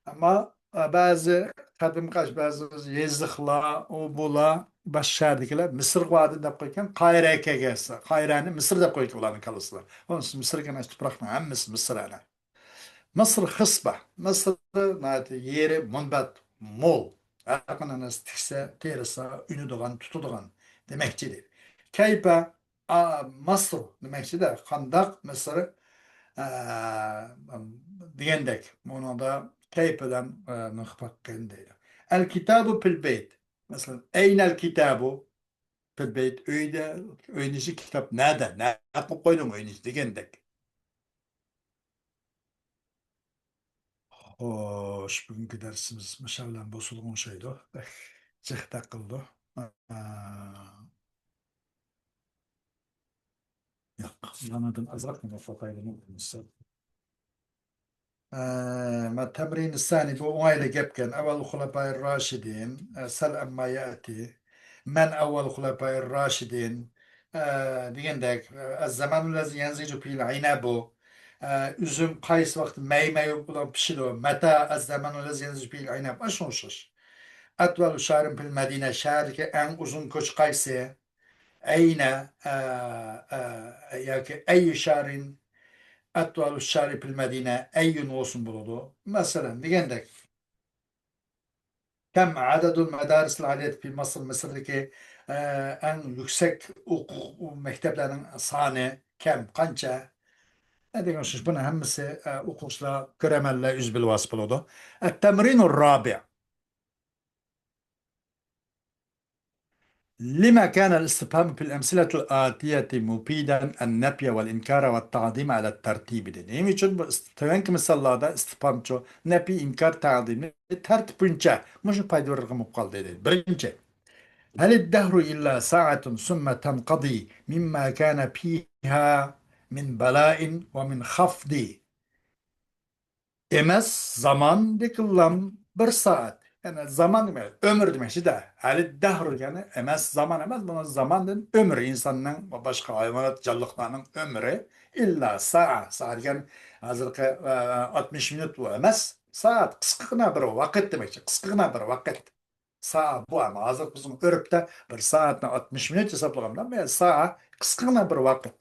ئەمما، ئە، بەزى قەدىمكى، بەزى يېزىقلار، ئۇ بۇلار، باشقا شەھەردىكىلەر مىسىرغا باردىم دەپ قويغان، قاھىرەگە كەلگەنسە، قاھىرەنى مىسىر دەپ قويغان ئۇلارنىڭ كاللىسىدا. ئۇنىڭ ئۈچۈن مىسىر دېگەن تۇپراقنىڭ ھەممىسى مىسىر ئەنە. مىسىر خىسبە. مىسىر ناھايىتى يېرى مۇنبەت، مول. ھەر قانداق نەرسە تىكسە، تېرىسا، ئۈنىدىغان، تۇتىدىغان دېمەكچى دەيدۇ. كەيپە، ئا، مىسر دېمەكچىدە، قانداق مىسىر، ئا، دېگەندەك. بۇنىڭدا كەيپە بىلەن، ئا، نىقىپ باققىن دەيدۇ. ئەل كىتابۇ پىل بەيت. مەسىلەن، ئەينەل كىتابۇ؟ پىل بەيت، ئۆيدە، ئۆينىڭ ئىچىدە كىتاب نەدە؟ نەدە قويۇپ قويدۇڭ ئۆينىڭ ئىچىدە دېگەندەك. خوش، بۈگۈنكى دەرسىمىز مۇشۇ بىلەن بوسۇلغان ئوخشايدۇ. بەك جىق تەق قىلىدۇ. ئا، ياق، يەنىدىن ئازراقلا ئوقۇيلى. ئە، ما تەمرىن سانى، بۇ ئوڭايلىق گەپكەن. ئەۋۋەل خۇلەپايىر راشىدىن، ئە، سەل ئەمما يەتى. مەن ئەۋۋەل خۇلەپايىر راشىدىن، ئە، دېگەندەك، ئە، ئەز زەمانۇ لەزى يەنزىجۇ پىل ئەينەبۇ. ئە، ئۈزۈم قايسى ۋاقىت مەيمەي بولۇپ پىشىدۇ؟ مەتا ئەز زەمانۇ لەزى يەنزىجۇ پىل ئەينەب. ئاشۇنىڭغا ئوخشاش. ئەتۋەلۇ شارىن پىل مەدىنە، شەھەردىكى ئەڭ ئۇزۇن كوچا قايسى؟ ئەينە، ئە، ئە، ياكى ئەييۇ شارىن، ئەتۋەلۇ شارى پىل مەدىنە، ئەييۇن بولسۇن بولىدۇ. مەسىلەن، دېگەندەك. كەم ئەدەدۇل مەدارىسىل ئالىيەتى پى مىسىر، مىسىردىكى ئە، ئەڭ يۈكسەك ھوقۇق مەكتەپلەرنىڭ سانى كەم، قانچە؟ ئە، دېگەن ئوخشاش. بۇنى ھەممىسى، ئە، ئوقۇغۇچىلار، كۆرەرمەنلەر ئۆزى بىلىۋالسا بولىدۇ. التمرين الرابع. لما كان الاستفهام في الأمثلة الآتية مفيدا النفي والإنكار والتعظيم على الترتيب دېدى. نېمە ئۈچۈن بۇ ئىست-، تۆۋەنكى مىساللاردا ئىستىپھامچۇ، نەپى، ئىنكار، تەقدىم تەرتىپ بويىچە مۇشۇ پايدا بېرىدىغان بولۇپ قالدى دېدى. بىرىنچى، هل الدهر إلا ساعة ثم تنقضي مما كان فيها من بلاء ومن خفض. ئەمەس زامان، لېكىنلا بىر سائەت. يەنى زامان دېمەك، ئۆمۈر دېمەكچىدە. ھەلى دەھرۇ دېگەنى ئەمەس زامان ئەمەس، بۇنىڭ زاماندىن ئۆمرى، ئىنساننىڭ ۋە باشقا ھايۋانات جانلىقلارنىڭ ئۆمرى ئىللا سائە. سائە دېگەن ھازىرقى، ئە، ئاتمىش مىنۇت بۇ ئەمەس. سائەت قىسقىغىنا بىر ۋاقىت دېمەكچى، قىسقىغىنا بىر ۋاقىت. سائە بۇ، ئەمما ھازىر بىزنىڭ ئۆرپتە بىر سائەتنى ئاتمىش مىنۇت ھېسابلىغاندا، مەن سائە قىسقىغىنا بىر ۋاقىت.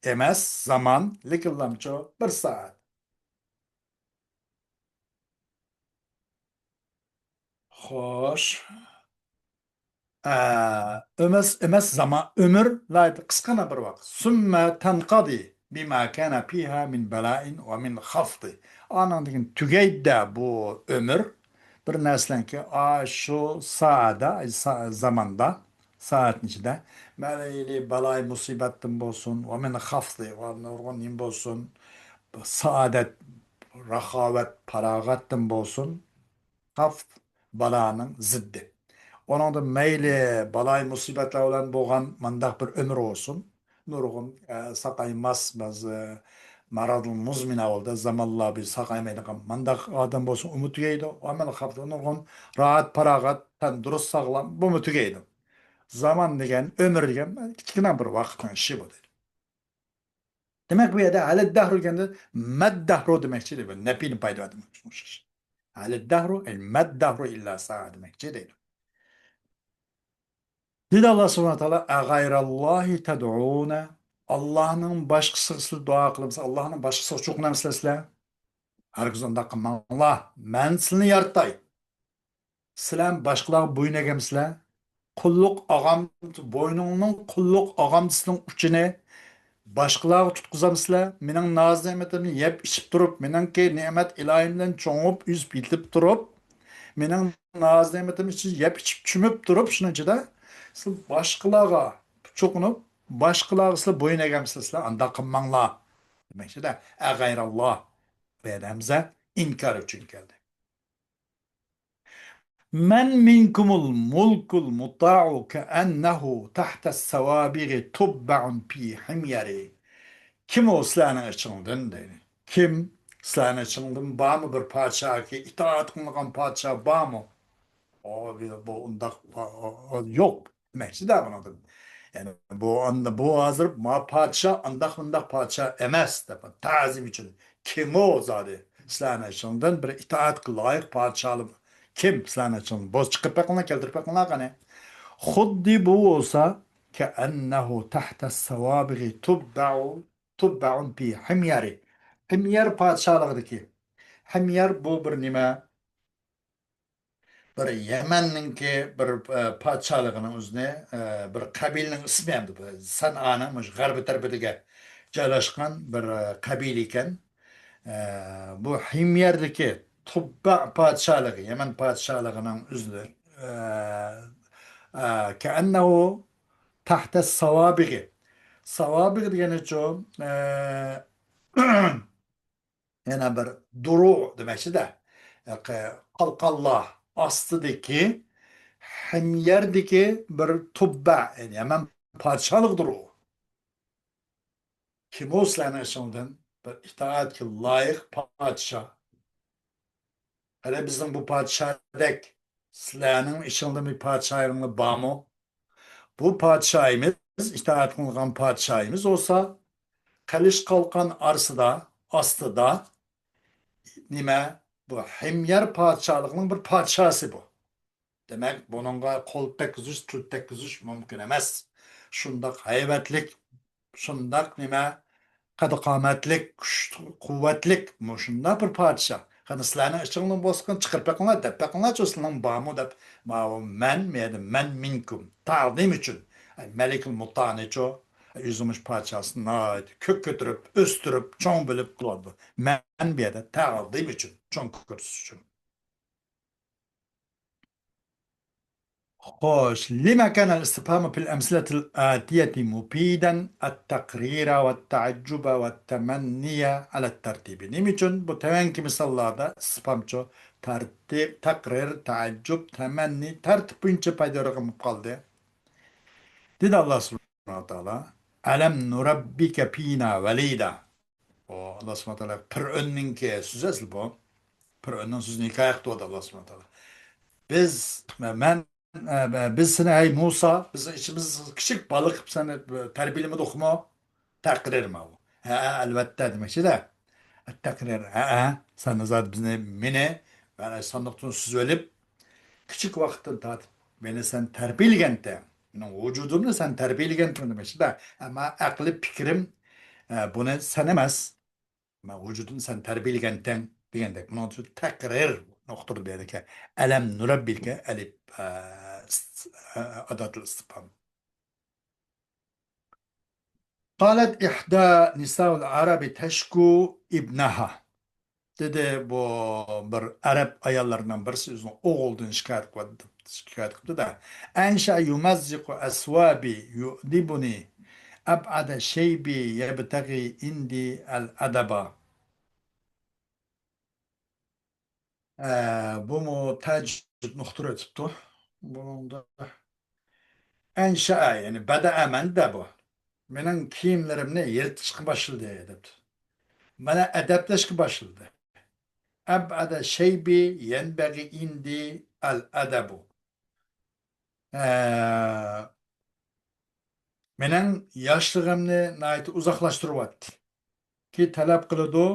ئەمەس زامان، لېكىنلامچۇ بىر سائەت. خوش. ئە، ئەمەس، ئەمەس زامان، ئۆمۈر ناھايىتى قىسقىغىنا بىر ۋاقىت. ثم تنقضي بما كان فيها من بلاء ومن خفض. ئانىڭدىن كېيىن تۈگەيدۇ بۇ ئۆمۈر. بىر نەرسىلەرنىڭكى، ئا، شۇ سائەدە، سا-، زاماندا، سائەتنىڭ ئىچىدە، مەيلى بالاي مۇسىبەتتىن بولسۇن، ومن خفض، ۋە نۇرغۇن نېمە بولسۇن، سائادەت، راخاۋەت، پاراغەتتىن بولسۇن، خەۋپ بالانىڭ زىددى. ئۇنىڭدا مەيلى بالاي مۇسىبەتلەر بىلەن بولغان مانداق بىر ئۆمۈر بولسۇن، نۇرغۇن، ئە، ساقايماس، بەزى مارادۇل مۇزمىن ئەھۋالدا زامانلار بىز ساقايمايدىغان مانداق ئادەم بولسۇن، ئۇمۇ تۈگەيدۇ. ئامەل خەۋپى نۇرغۇن راھەت، پاراغەت، تەندۇرۇست، ساغلام، بۇمۇ تۈگەيدۇ. زامان دېگەن، ئۆمۈر دېگەن كىچىككىنە بىر ۋاقىتنىڭ ئىشى بۇ دەيدۇ. دېمەك، بۇ يەردە ھەلى دەھرۇ دېگەندە مەد دەھرۇ دېمەكچى دەيدۇ. نەپىنى پايدا دېمەكچى. ھەلى دەھرۇ، ئەي مەد دەھرۇ ئىللا سائە دېمەكچى دەيدۇ. دېدى ئاللا سۇبھانە تائالا، ئەغەيرەللاھى تەدئۇنە، ئاللانىڭ باشقىسىغا سىلەر دۇئا قىلامسىلەر، ئاللانىڭ باشقىسىغا چوقۇنامسىلەر سىلەر؟ ھەرگىز ئۇنداق قىلماڭلار. مەن سىلىنى يارىتاي. سىلەر باشقىلارغا بويۇن ئەگەمسىلەر؟ قۇللۇق ئاغام-، بوينۇڭنىڭ قۇللۇق ئاغامچىسىنىڭ ئۇچىنى باشقىلارغا تۇتقۇزامسىلەر؟ مېنىڭ ناز-نېمىتىمنى يەپ ئىچىپ تۇرۇپ، مېنىڭكى نېمەت ئىلاھىم بىلەن چوڭۇپ، ئۈزۈپ يېتىپ تۇرۇپ، مېنىڭ ناز-نېمىتىم ئىچىدە يەپ ئىچىپ چۆمۈپ تۇرۇپ، شۇنىڭ ئىچىدە سىلەر باشقىلارغا چوقۇنۇپ، باشقىلارغا سىلەر بويۇن ئەگەمسىلەر؟ سىلەر ئانداق قىلماڭلار. دېمەكچىدە، ئەغەيراللا. بۇ يەردە ھەمزە ئىنكار ئۈچۈن كەلدى. مەن مىنكۇمۇل مۇلكۇل مۇتاعۇ كەئەننەھۇ تەھتەس سەۋابىغى تۇببەئۇن پى ھىميەرى. كىم ئۇ سىلەرنىڭ ئىچىڭدىن دەيدۇ. كىم سىلەرنىڭ ئىچىڭدىن بارمۇ بىر پادىشاھقا ئىتائەت قىلىنغان پادىشاھ بارمۇ؟ ئۇ، بۇ ئۇنداق، ئۇ، ئۇ، ئۇ يوق. دېمەكچىدە بۇنىڭدىن. يەنى بۇ ئاندا، بۇ ھازىر ما پادىشاھ ئانداق مۇنداق پادىشاھ ئەمەس دەپ تەزىم ئۈچۈن. كىم ئۇ زادى؟ سىلەرنىڭ ئىچىڭدىن بىر ئىتائەتكە لايىق پادىشاھلار كىم؟ سىلەرنىڭ ئىچىڭدىن بولسا چىقىپ بېقىڭلار، كەلتۈرۈپ بېقىڭلار قېنى. خۇددى بۇ بولسا كەئەننەھۇ تەھتەس سەۋابىغى تۇببەئۇ، تۇببەئۇن پى ھىميەرى. ھىميەر پادىشاھلىقىدىكى. ھىميەر بۇ بىر نېمە؟ بىر يەمەننىڭكى بىر، ئە، پادىشاھلىقىنىڭ ئۆزىنى، ئە، بىر قەبىلىنىڭ ئىسمى ئەمدى بۇ. سەنئانىڭ مۇشۇ غەربىي تەرىپىدىكى جايلاشقان بىر، ئە، قەبىلە ئىكەن. ئە، بۇ ھىميەردىكى تۇببا پادىشاھلىقى، يەمەن پادىشاھلىقىنىڭ ئۆزىنى، ئە، ئە، كەئەننەھۇ تەھتە ساۋابىغى. ساۋابىغ دېگىنىچۇ، ئە، يەنە بىر دۇرۇ دېمەكچىدە. قالقانلار ئاستىدىكى، ھىميەردىكى بىر تۇببا، يەنى يەمەن پادىشاھلىقىدۇر ئۇ. كىم ئۇ سىلەرنىڭ ئىچىڭدىن بىر ئىتائەتكە لايىق پادىشاھ؟ ھەلە بىزنىڭ بۇ پادىشاھدەك سىلەرنىڭ ئىچىڭدىن بىر پادىشاھىڭلار بارمۇ؟ بۇ پادىشاھىمىز، ئىتائەت قىلغان پادىشاھىمىز بولسا، قىلىچ قالقان ئارىسىدا، ئاستىدا، نېمە، بۇ ھىميەر پادىشاھلىقىنىڭ بىر پادىشاھسى بۇ. دېمەك، بۇنىڭغا قول تەگكۈزۈش، تىل تەگكۈزۈش مۇمكىن ئەمەس. شۇنداق ھەيۋەتلىك، شۇنداق نېمە، قەد-قامەتلىك، كۈچ-، قۇۋۋەتلىك، مۇشۇنداق بىر پادىشاھ. قېنى سىلەرنىڭ ئىچىڭلاردا بولسا، قېنى چىقىرىپ بېقىڭلار، دەپ بېقىڭلارچۇ، سىلەرنىڭ بارمۇ دەپ. ماۋۇ مەن، مەن، مەن مىنكۇم، تەقدىم ئۈچۈن. ئەي، مەلىكۇل مۇتانىچۇ، يۈزمۇش پادىشاھسىنى ناھايىتى كۆك كۆتۈرۈپ، ئۆستۈرۈپ، چوڭ بىلىپ قىلىۋاتىدۇ. مەن بۇ يەردە تەقدىم ئۈچۈن، چوڭ كۆرسىتىش ئۈچۈن. خوش، لما كان الاستفهام في الأمثلة الآتية مفيدا التقرير والتعجب والتمني على الترتيب؟ نېمە ئۈچۈن بۇ تۆۋەنكى مىساللاردا ئىستىفھامچۇ تەرتىپ، تەقرىر، تەئەججۈپ، تەمەننى تەرتىپ بويىچە پايدا بېرىدىغان بولۇپ قالدى؟ دېدى ئاللا سۇبھانەھۇ ۋە تائالا، «ئەلەم نۇرەببىكە فىنا ۋەلىدا.» ئۇ ئاللا سۇبھانەھۇ ۋە تائالا پىرئۆننىڭكى سۆزى ئەسلى بۇ. پىرئۆننىڭ سۆزىنى ھېكايە قىلىۋاتىدۇ ئاللا سۇبھانەھۇ ۋە تائالا. بىز، مەن، ئە، بىز سېنى، ھەي مۇسا، بىز ئىچىمىز كىچىك بالا قىلىپ سېنى تەربىيەلىمىدۇقمۇ؟ تەقرىر ماۋۇ. ھەئە، ئەلۋەتتە دېمەكچىدە. تەقرىر، ھەئە، سەن زادى بىزنى، مېنى، مەن ساندۇقتىن سۈزۈۋېلىپ، كىچىك ۋاقىتتىن تارتىپ مېنى سەن تەربىيەلىگەنتىڭ. مېنىڭ ۋۇجۇدۇمنى سەن تەربىيەلىگەنتىڭ دېمەكچىدە. ئەمما ئەقلىي پىكرىم، ئە، بۇنى سەن ئەمەس، مەن ۋۇجۇدۇمنى سەن تەربىيەلىگەنتىڭ دېگەندەك. بۇنىڭ ئۈچۈن تەقرىر نۇقتىدا بۇ يەردىكى ئەلەم نۇرەببىكە ئەلىپ، ئە، ئە، ئاداتۇل ئىستىفھام. قالت إحدى نساء العرب تشكو ابنها. دېدى، بۇ بىر ئەرەب ئاياللىرىنىڭ بىرسى ئۆزىنىڭ ئوغلىدىن شىكايەت قىلىۋاتىدۇ، شىكايەت قىپتۇ-دە. أنشأ يمزق أثوابي يؤدبني أبعد شيبي يبتغي عندي الأدب. ئە، بۇمۇ تەئەججۈپ نۇقتىدا ئۆتۈپتۇ. بۇنىڭدا ئەنشەئە، يەنى بەدەئە مەندە بۇ. مېنىڭ كىيىملىرىمنى يىرتىشقا باشلىدى، دەپتۇ. مانا ئەدەپلەشكە باشلىدى. أبعد شيبي ينبغي عندي الأدب. ئە، مېنىڭ ياشلىقىمنى ناھايىتى ئۇزاقلاشتۇرۇۋەتتى. كى تەلەپ قىلىدۇ،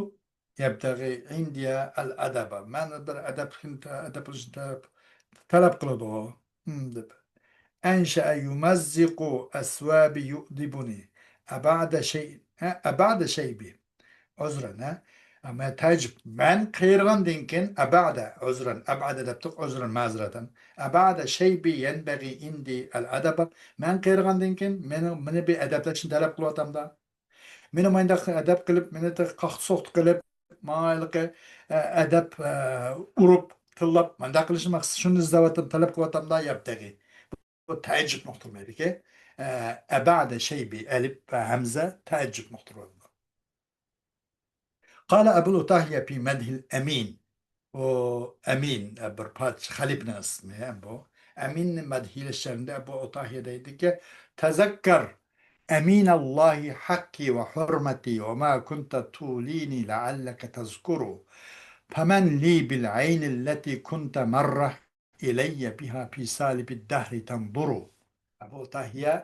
يبتغي عندي الأدب. مەن بىر ئەدەپ، ئەدەپ قىلىشنى تەلەپ، تەلەپ قىلىدۇ، دەپ. أنشأ يمزق أثوابي يؤدبني أبعد شيء، ھە، أبعد شيبي. عذرا، ھە؟ ئەمما تەئەججۈپ. مەن قېرىغاندىن كېيىن، أبعد، عذرا، أبعد دەپتۇق، عذرا، مەزىرەتەن. أبعد شيبي ينبغي عندي الأدب. مەن قېرىغاندىن كېيىن مېنىڭ، مېنى بىر ئەدەپلەشنى تەلەپ قىلىۋاتامدا. مېنى مانداق ئەدەپ قىلىپ، مېنى تېخى قاقتى-سوقتى قىلىپ، ماڭا ھېلىقى، ئە، ئەدەپ، ئە، ئۇرۇپ، تىللاپ، مانداق قىلىشنى مەقسەت شۇنى ئىزدەۋاتىدۇ، تەلەپ قىلىۋاتامدا، يەپتەگى. بۇ تەئەججۈپ نۇقتىلىمايدىكى. ئە، أبعد شيبي، ئەلىپ ۋە ھەمزە تەئەججۈپ نۇقتىلىمايدۇ. قال أبو الأتاهية في مدح الأمين. ئۇ ئەمىن، بىر پادىشاھ، خەلىپىنىڭ ئىسمى بۇ. ئەمىننى مەدھىيلەش جەريانىدا ئەبۇ ئوتاھىيە دەيدىكى، تەزەككەر ئەمىنەللاھى ھەققى ۋە ھۇرمەتى ۋە ما كۇنتە تۇلىنى لەئەللەكە تەزكۇرۇ. فەمەن لى بىل ئەينىللەتى كۇنتە مەررە ئىلەييە بىھا فى سالىبىد دەھرى تەنزۇرۇ. ئەبۇ ئوتاھىيە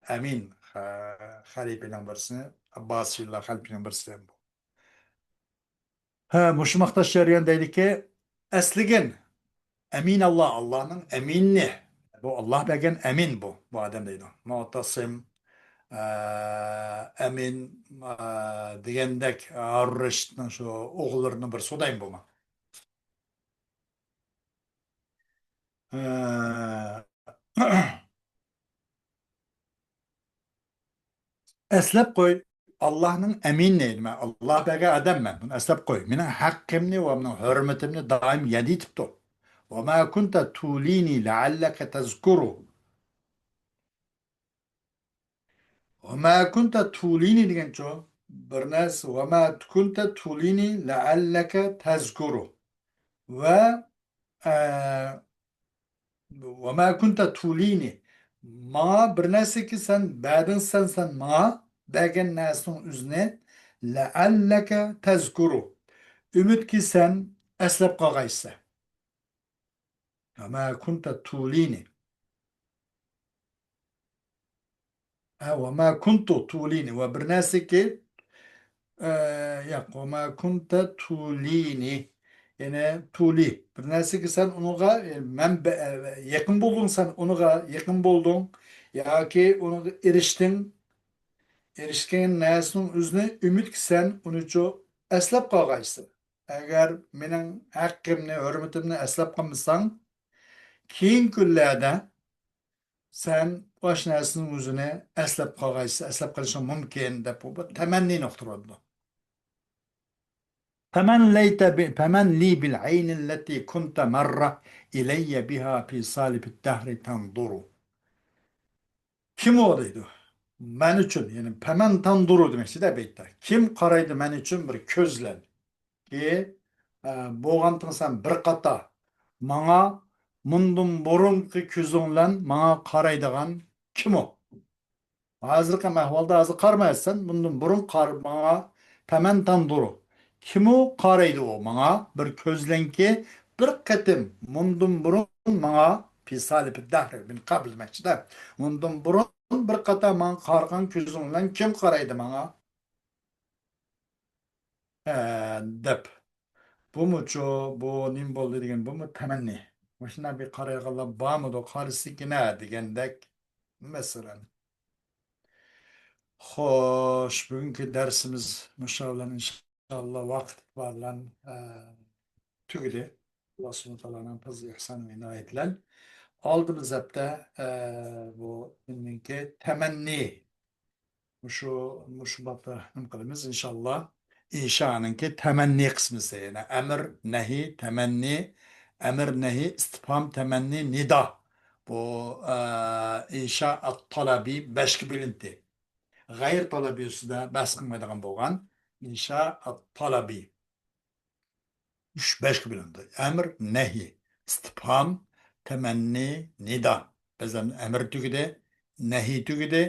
ئەمىن، خە-، خەلىپىنىڭ بىرسى، ئابباسىيلار خەلىپىنىڭ بىرسى بۇ. ھە، مۇشۇ ماختاش جەريان دەيدىكى، ئەسلىگىن، ئەمىناللا، ئاللانىڭ ئەمىنى. بۇ ئاللا بەرگەن ئەمىن بۇ، بۇ ئادەم دەيدۇ. مۇئتەسىم، ئە، ئەمىن، ئە، دېگەندەك، ھارۇن رەشىدنىڭ شۇ ئوغۇللىرىنىڭ بىرسى خۇدايىم بۇمۇ. ئە، ئەسلەپ قوي، ئاللاھنىڭ ئەمىنى، نېمە، ئاللاھ بەرگەن ئادەممەن، بۇنى ئەسلەپ قوي. مېنىڭ ھەققىمنى ۋە مېنىڭ ھۆرمىتىمنى دائىم ياد ئېتىپ تۇر. وما كنت توليني لعلك تذكر. وما كنت توليني دېگەنچۇ؟ بىر نەرسە، وما كنت توليني لعلك تذكر. ۋە، ئە، وما كنت توليني. ماڭا بىر نەرسىكى سەن بەردىڭ، سەن، سەن ماڭا بەرگەن نەرسىنىڭ ئۆزىنى، لعلك تذكر. ئۈمىدكى سەن ئەسلەپ قالغايسەن. وما كنت توليني. ھە، وما كنت توليني. ۋە بىر نەرسىكى، ئە، ياق، وما كنت توليني. يەنى تولي. بىر نەرسىكى سەن ئۇنىڭغا، ئە، مەن بە-، ئە، يېقىن بولدۇڭ سەن ئۇنىڭغا، يېقىن بولدۇڭ. ياكى ئۇنىڭغا ئېرىشتىڭ. ئېرىشكەن نەرسىنىڭ ئۆزىنى ئۈمىدكى سەن ئۇنىچۇ ئەسلەپ قالغايسەن. ئەگەر مېنىڭ ھەققىمنى، ھۆرمىتىمنى ئەسلەپ قالمىساڭ، كېيىنكى كۈنلەردە سەن ئاشۇ نەرسىنىڭ ئۆزىنى ئەسلەپ قالغايسىز، ئەسلەپ قېلىشىڭ مۇمكىن، دەپ بۇ بىر تەمەننىنى ئۇقتۇرۇۋاتىدۇ. فمن ليت ب-، فمن لي بالعين التي كنت مر إلي بها في سالف الدهر تنظر. كىم ئۇ دەيدۇ؟ مەن ئۈچۈن، يەنى فمن تنظر دېمەكچىدە بەيتتە. كىم قارايدۇ مەن ئۈچۈن بىر كۆز بىلەن؟ كى، ئە، بولغانتىڭ سەن بىر قاتا ماڭا مۇندىن بۇرۇنقى كۆزۈڭ بىلەن ماڭا قارايدىغان كىم ئۇ؟ ھازىرقى ئەھۋالدا ھازىر قارىمايسەن، مۇندىن بۇرۇن قار-، ماڭا فمن تنظر. كىم ئۇ قارايدۇ ئۇ ماڭا؟ بىر كۆزلەنكى بىر قېتىم مۇندىن بۇرۇن ماڭا في سالف الدهر من قبل دېمەكچىدە. مۇندىن بۇرۇن بىر قاتا ماڭا قارىغان كۆزۈڭ بىلەن كىم قارايدۇ ماڭا؟ ئە، دەپ. بۇمۇچۇ، بۇ نېمە بولدى دېگەن، بۇمۇ تەمەننى. مۇشۇنداق بىر قارايدىغانلار بارمىدۇ، قارىسىكىنە دېگەندەك. مەسىلەن. خوش، بۈگۈنكى دەرسىمىز مۇشۇ بىلەن ئىنشائاللا ۋاقىت بار بىلەن، ئە، تۈگىدى. ئاللا سۇبھانەھۇ ۋە تائالانىڭ پەزلى ئېھسانى ئىنايىتى بىلەن. ئالدىمىز ھەپتە، ئە، بۇ مېنىڭكى تەمەننى مۇشۇ، مۇشۇ بابتا نېمە قىلىمىز، ئىنشاللا. ئىنشانىڭكى تەمەننى قىسمىسى، يەنى ئەمر، نەھى، تەمەننى، ئەمر، نەھى، ئىستىپھام، تەمەننى، نىدا. بۇ، ئە، ئىنشا ئەت-تالەبى بەشكە بۆلۈندى. غەير تالەبى ئۈستىدە بەھس قىلمايدىغان بولغان ئىنشا ئەت-تالەبى. ئۈچ، بەشكە بۆلۈنىدۇ. ئەمر، نەھى، ئىستىپھام، تەمەننى، نىدا. بىز ئەمدى ئەمر تۈگىدى، نەھى تۈگىدى،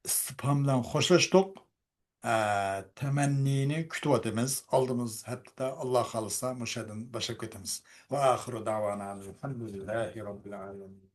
ئىستىپھام بىلەن خوشلاشتۇق. ئە، تەمەننىنى كۈتۈۋاتىمىز. ئالدىمىز ھەپتىدە ئاللا خالىسا مۇشۇ يەردىن باشلاپ كېتىمىز. ۋە ئاخىرۇ دەۋانا ئەلھەمدۇلىللاھى رەببىل ئالەمىن.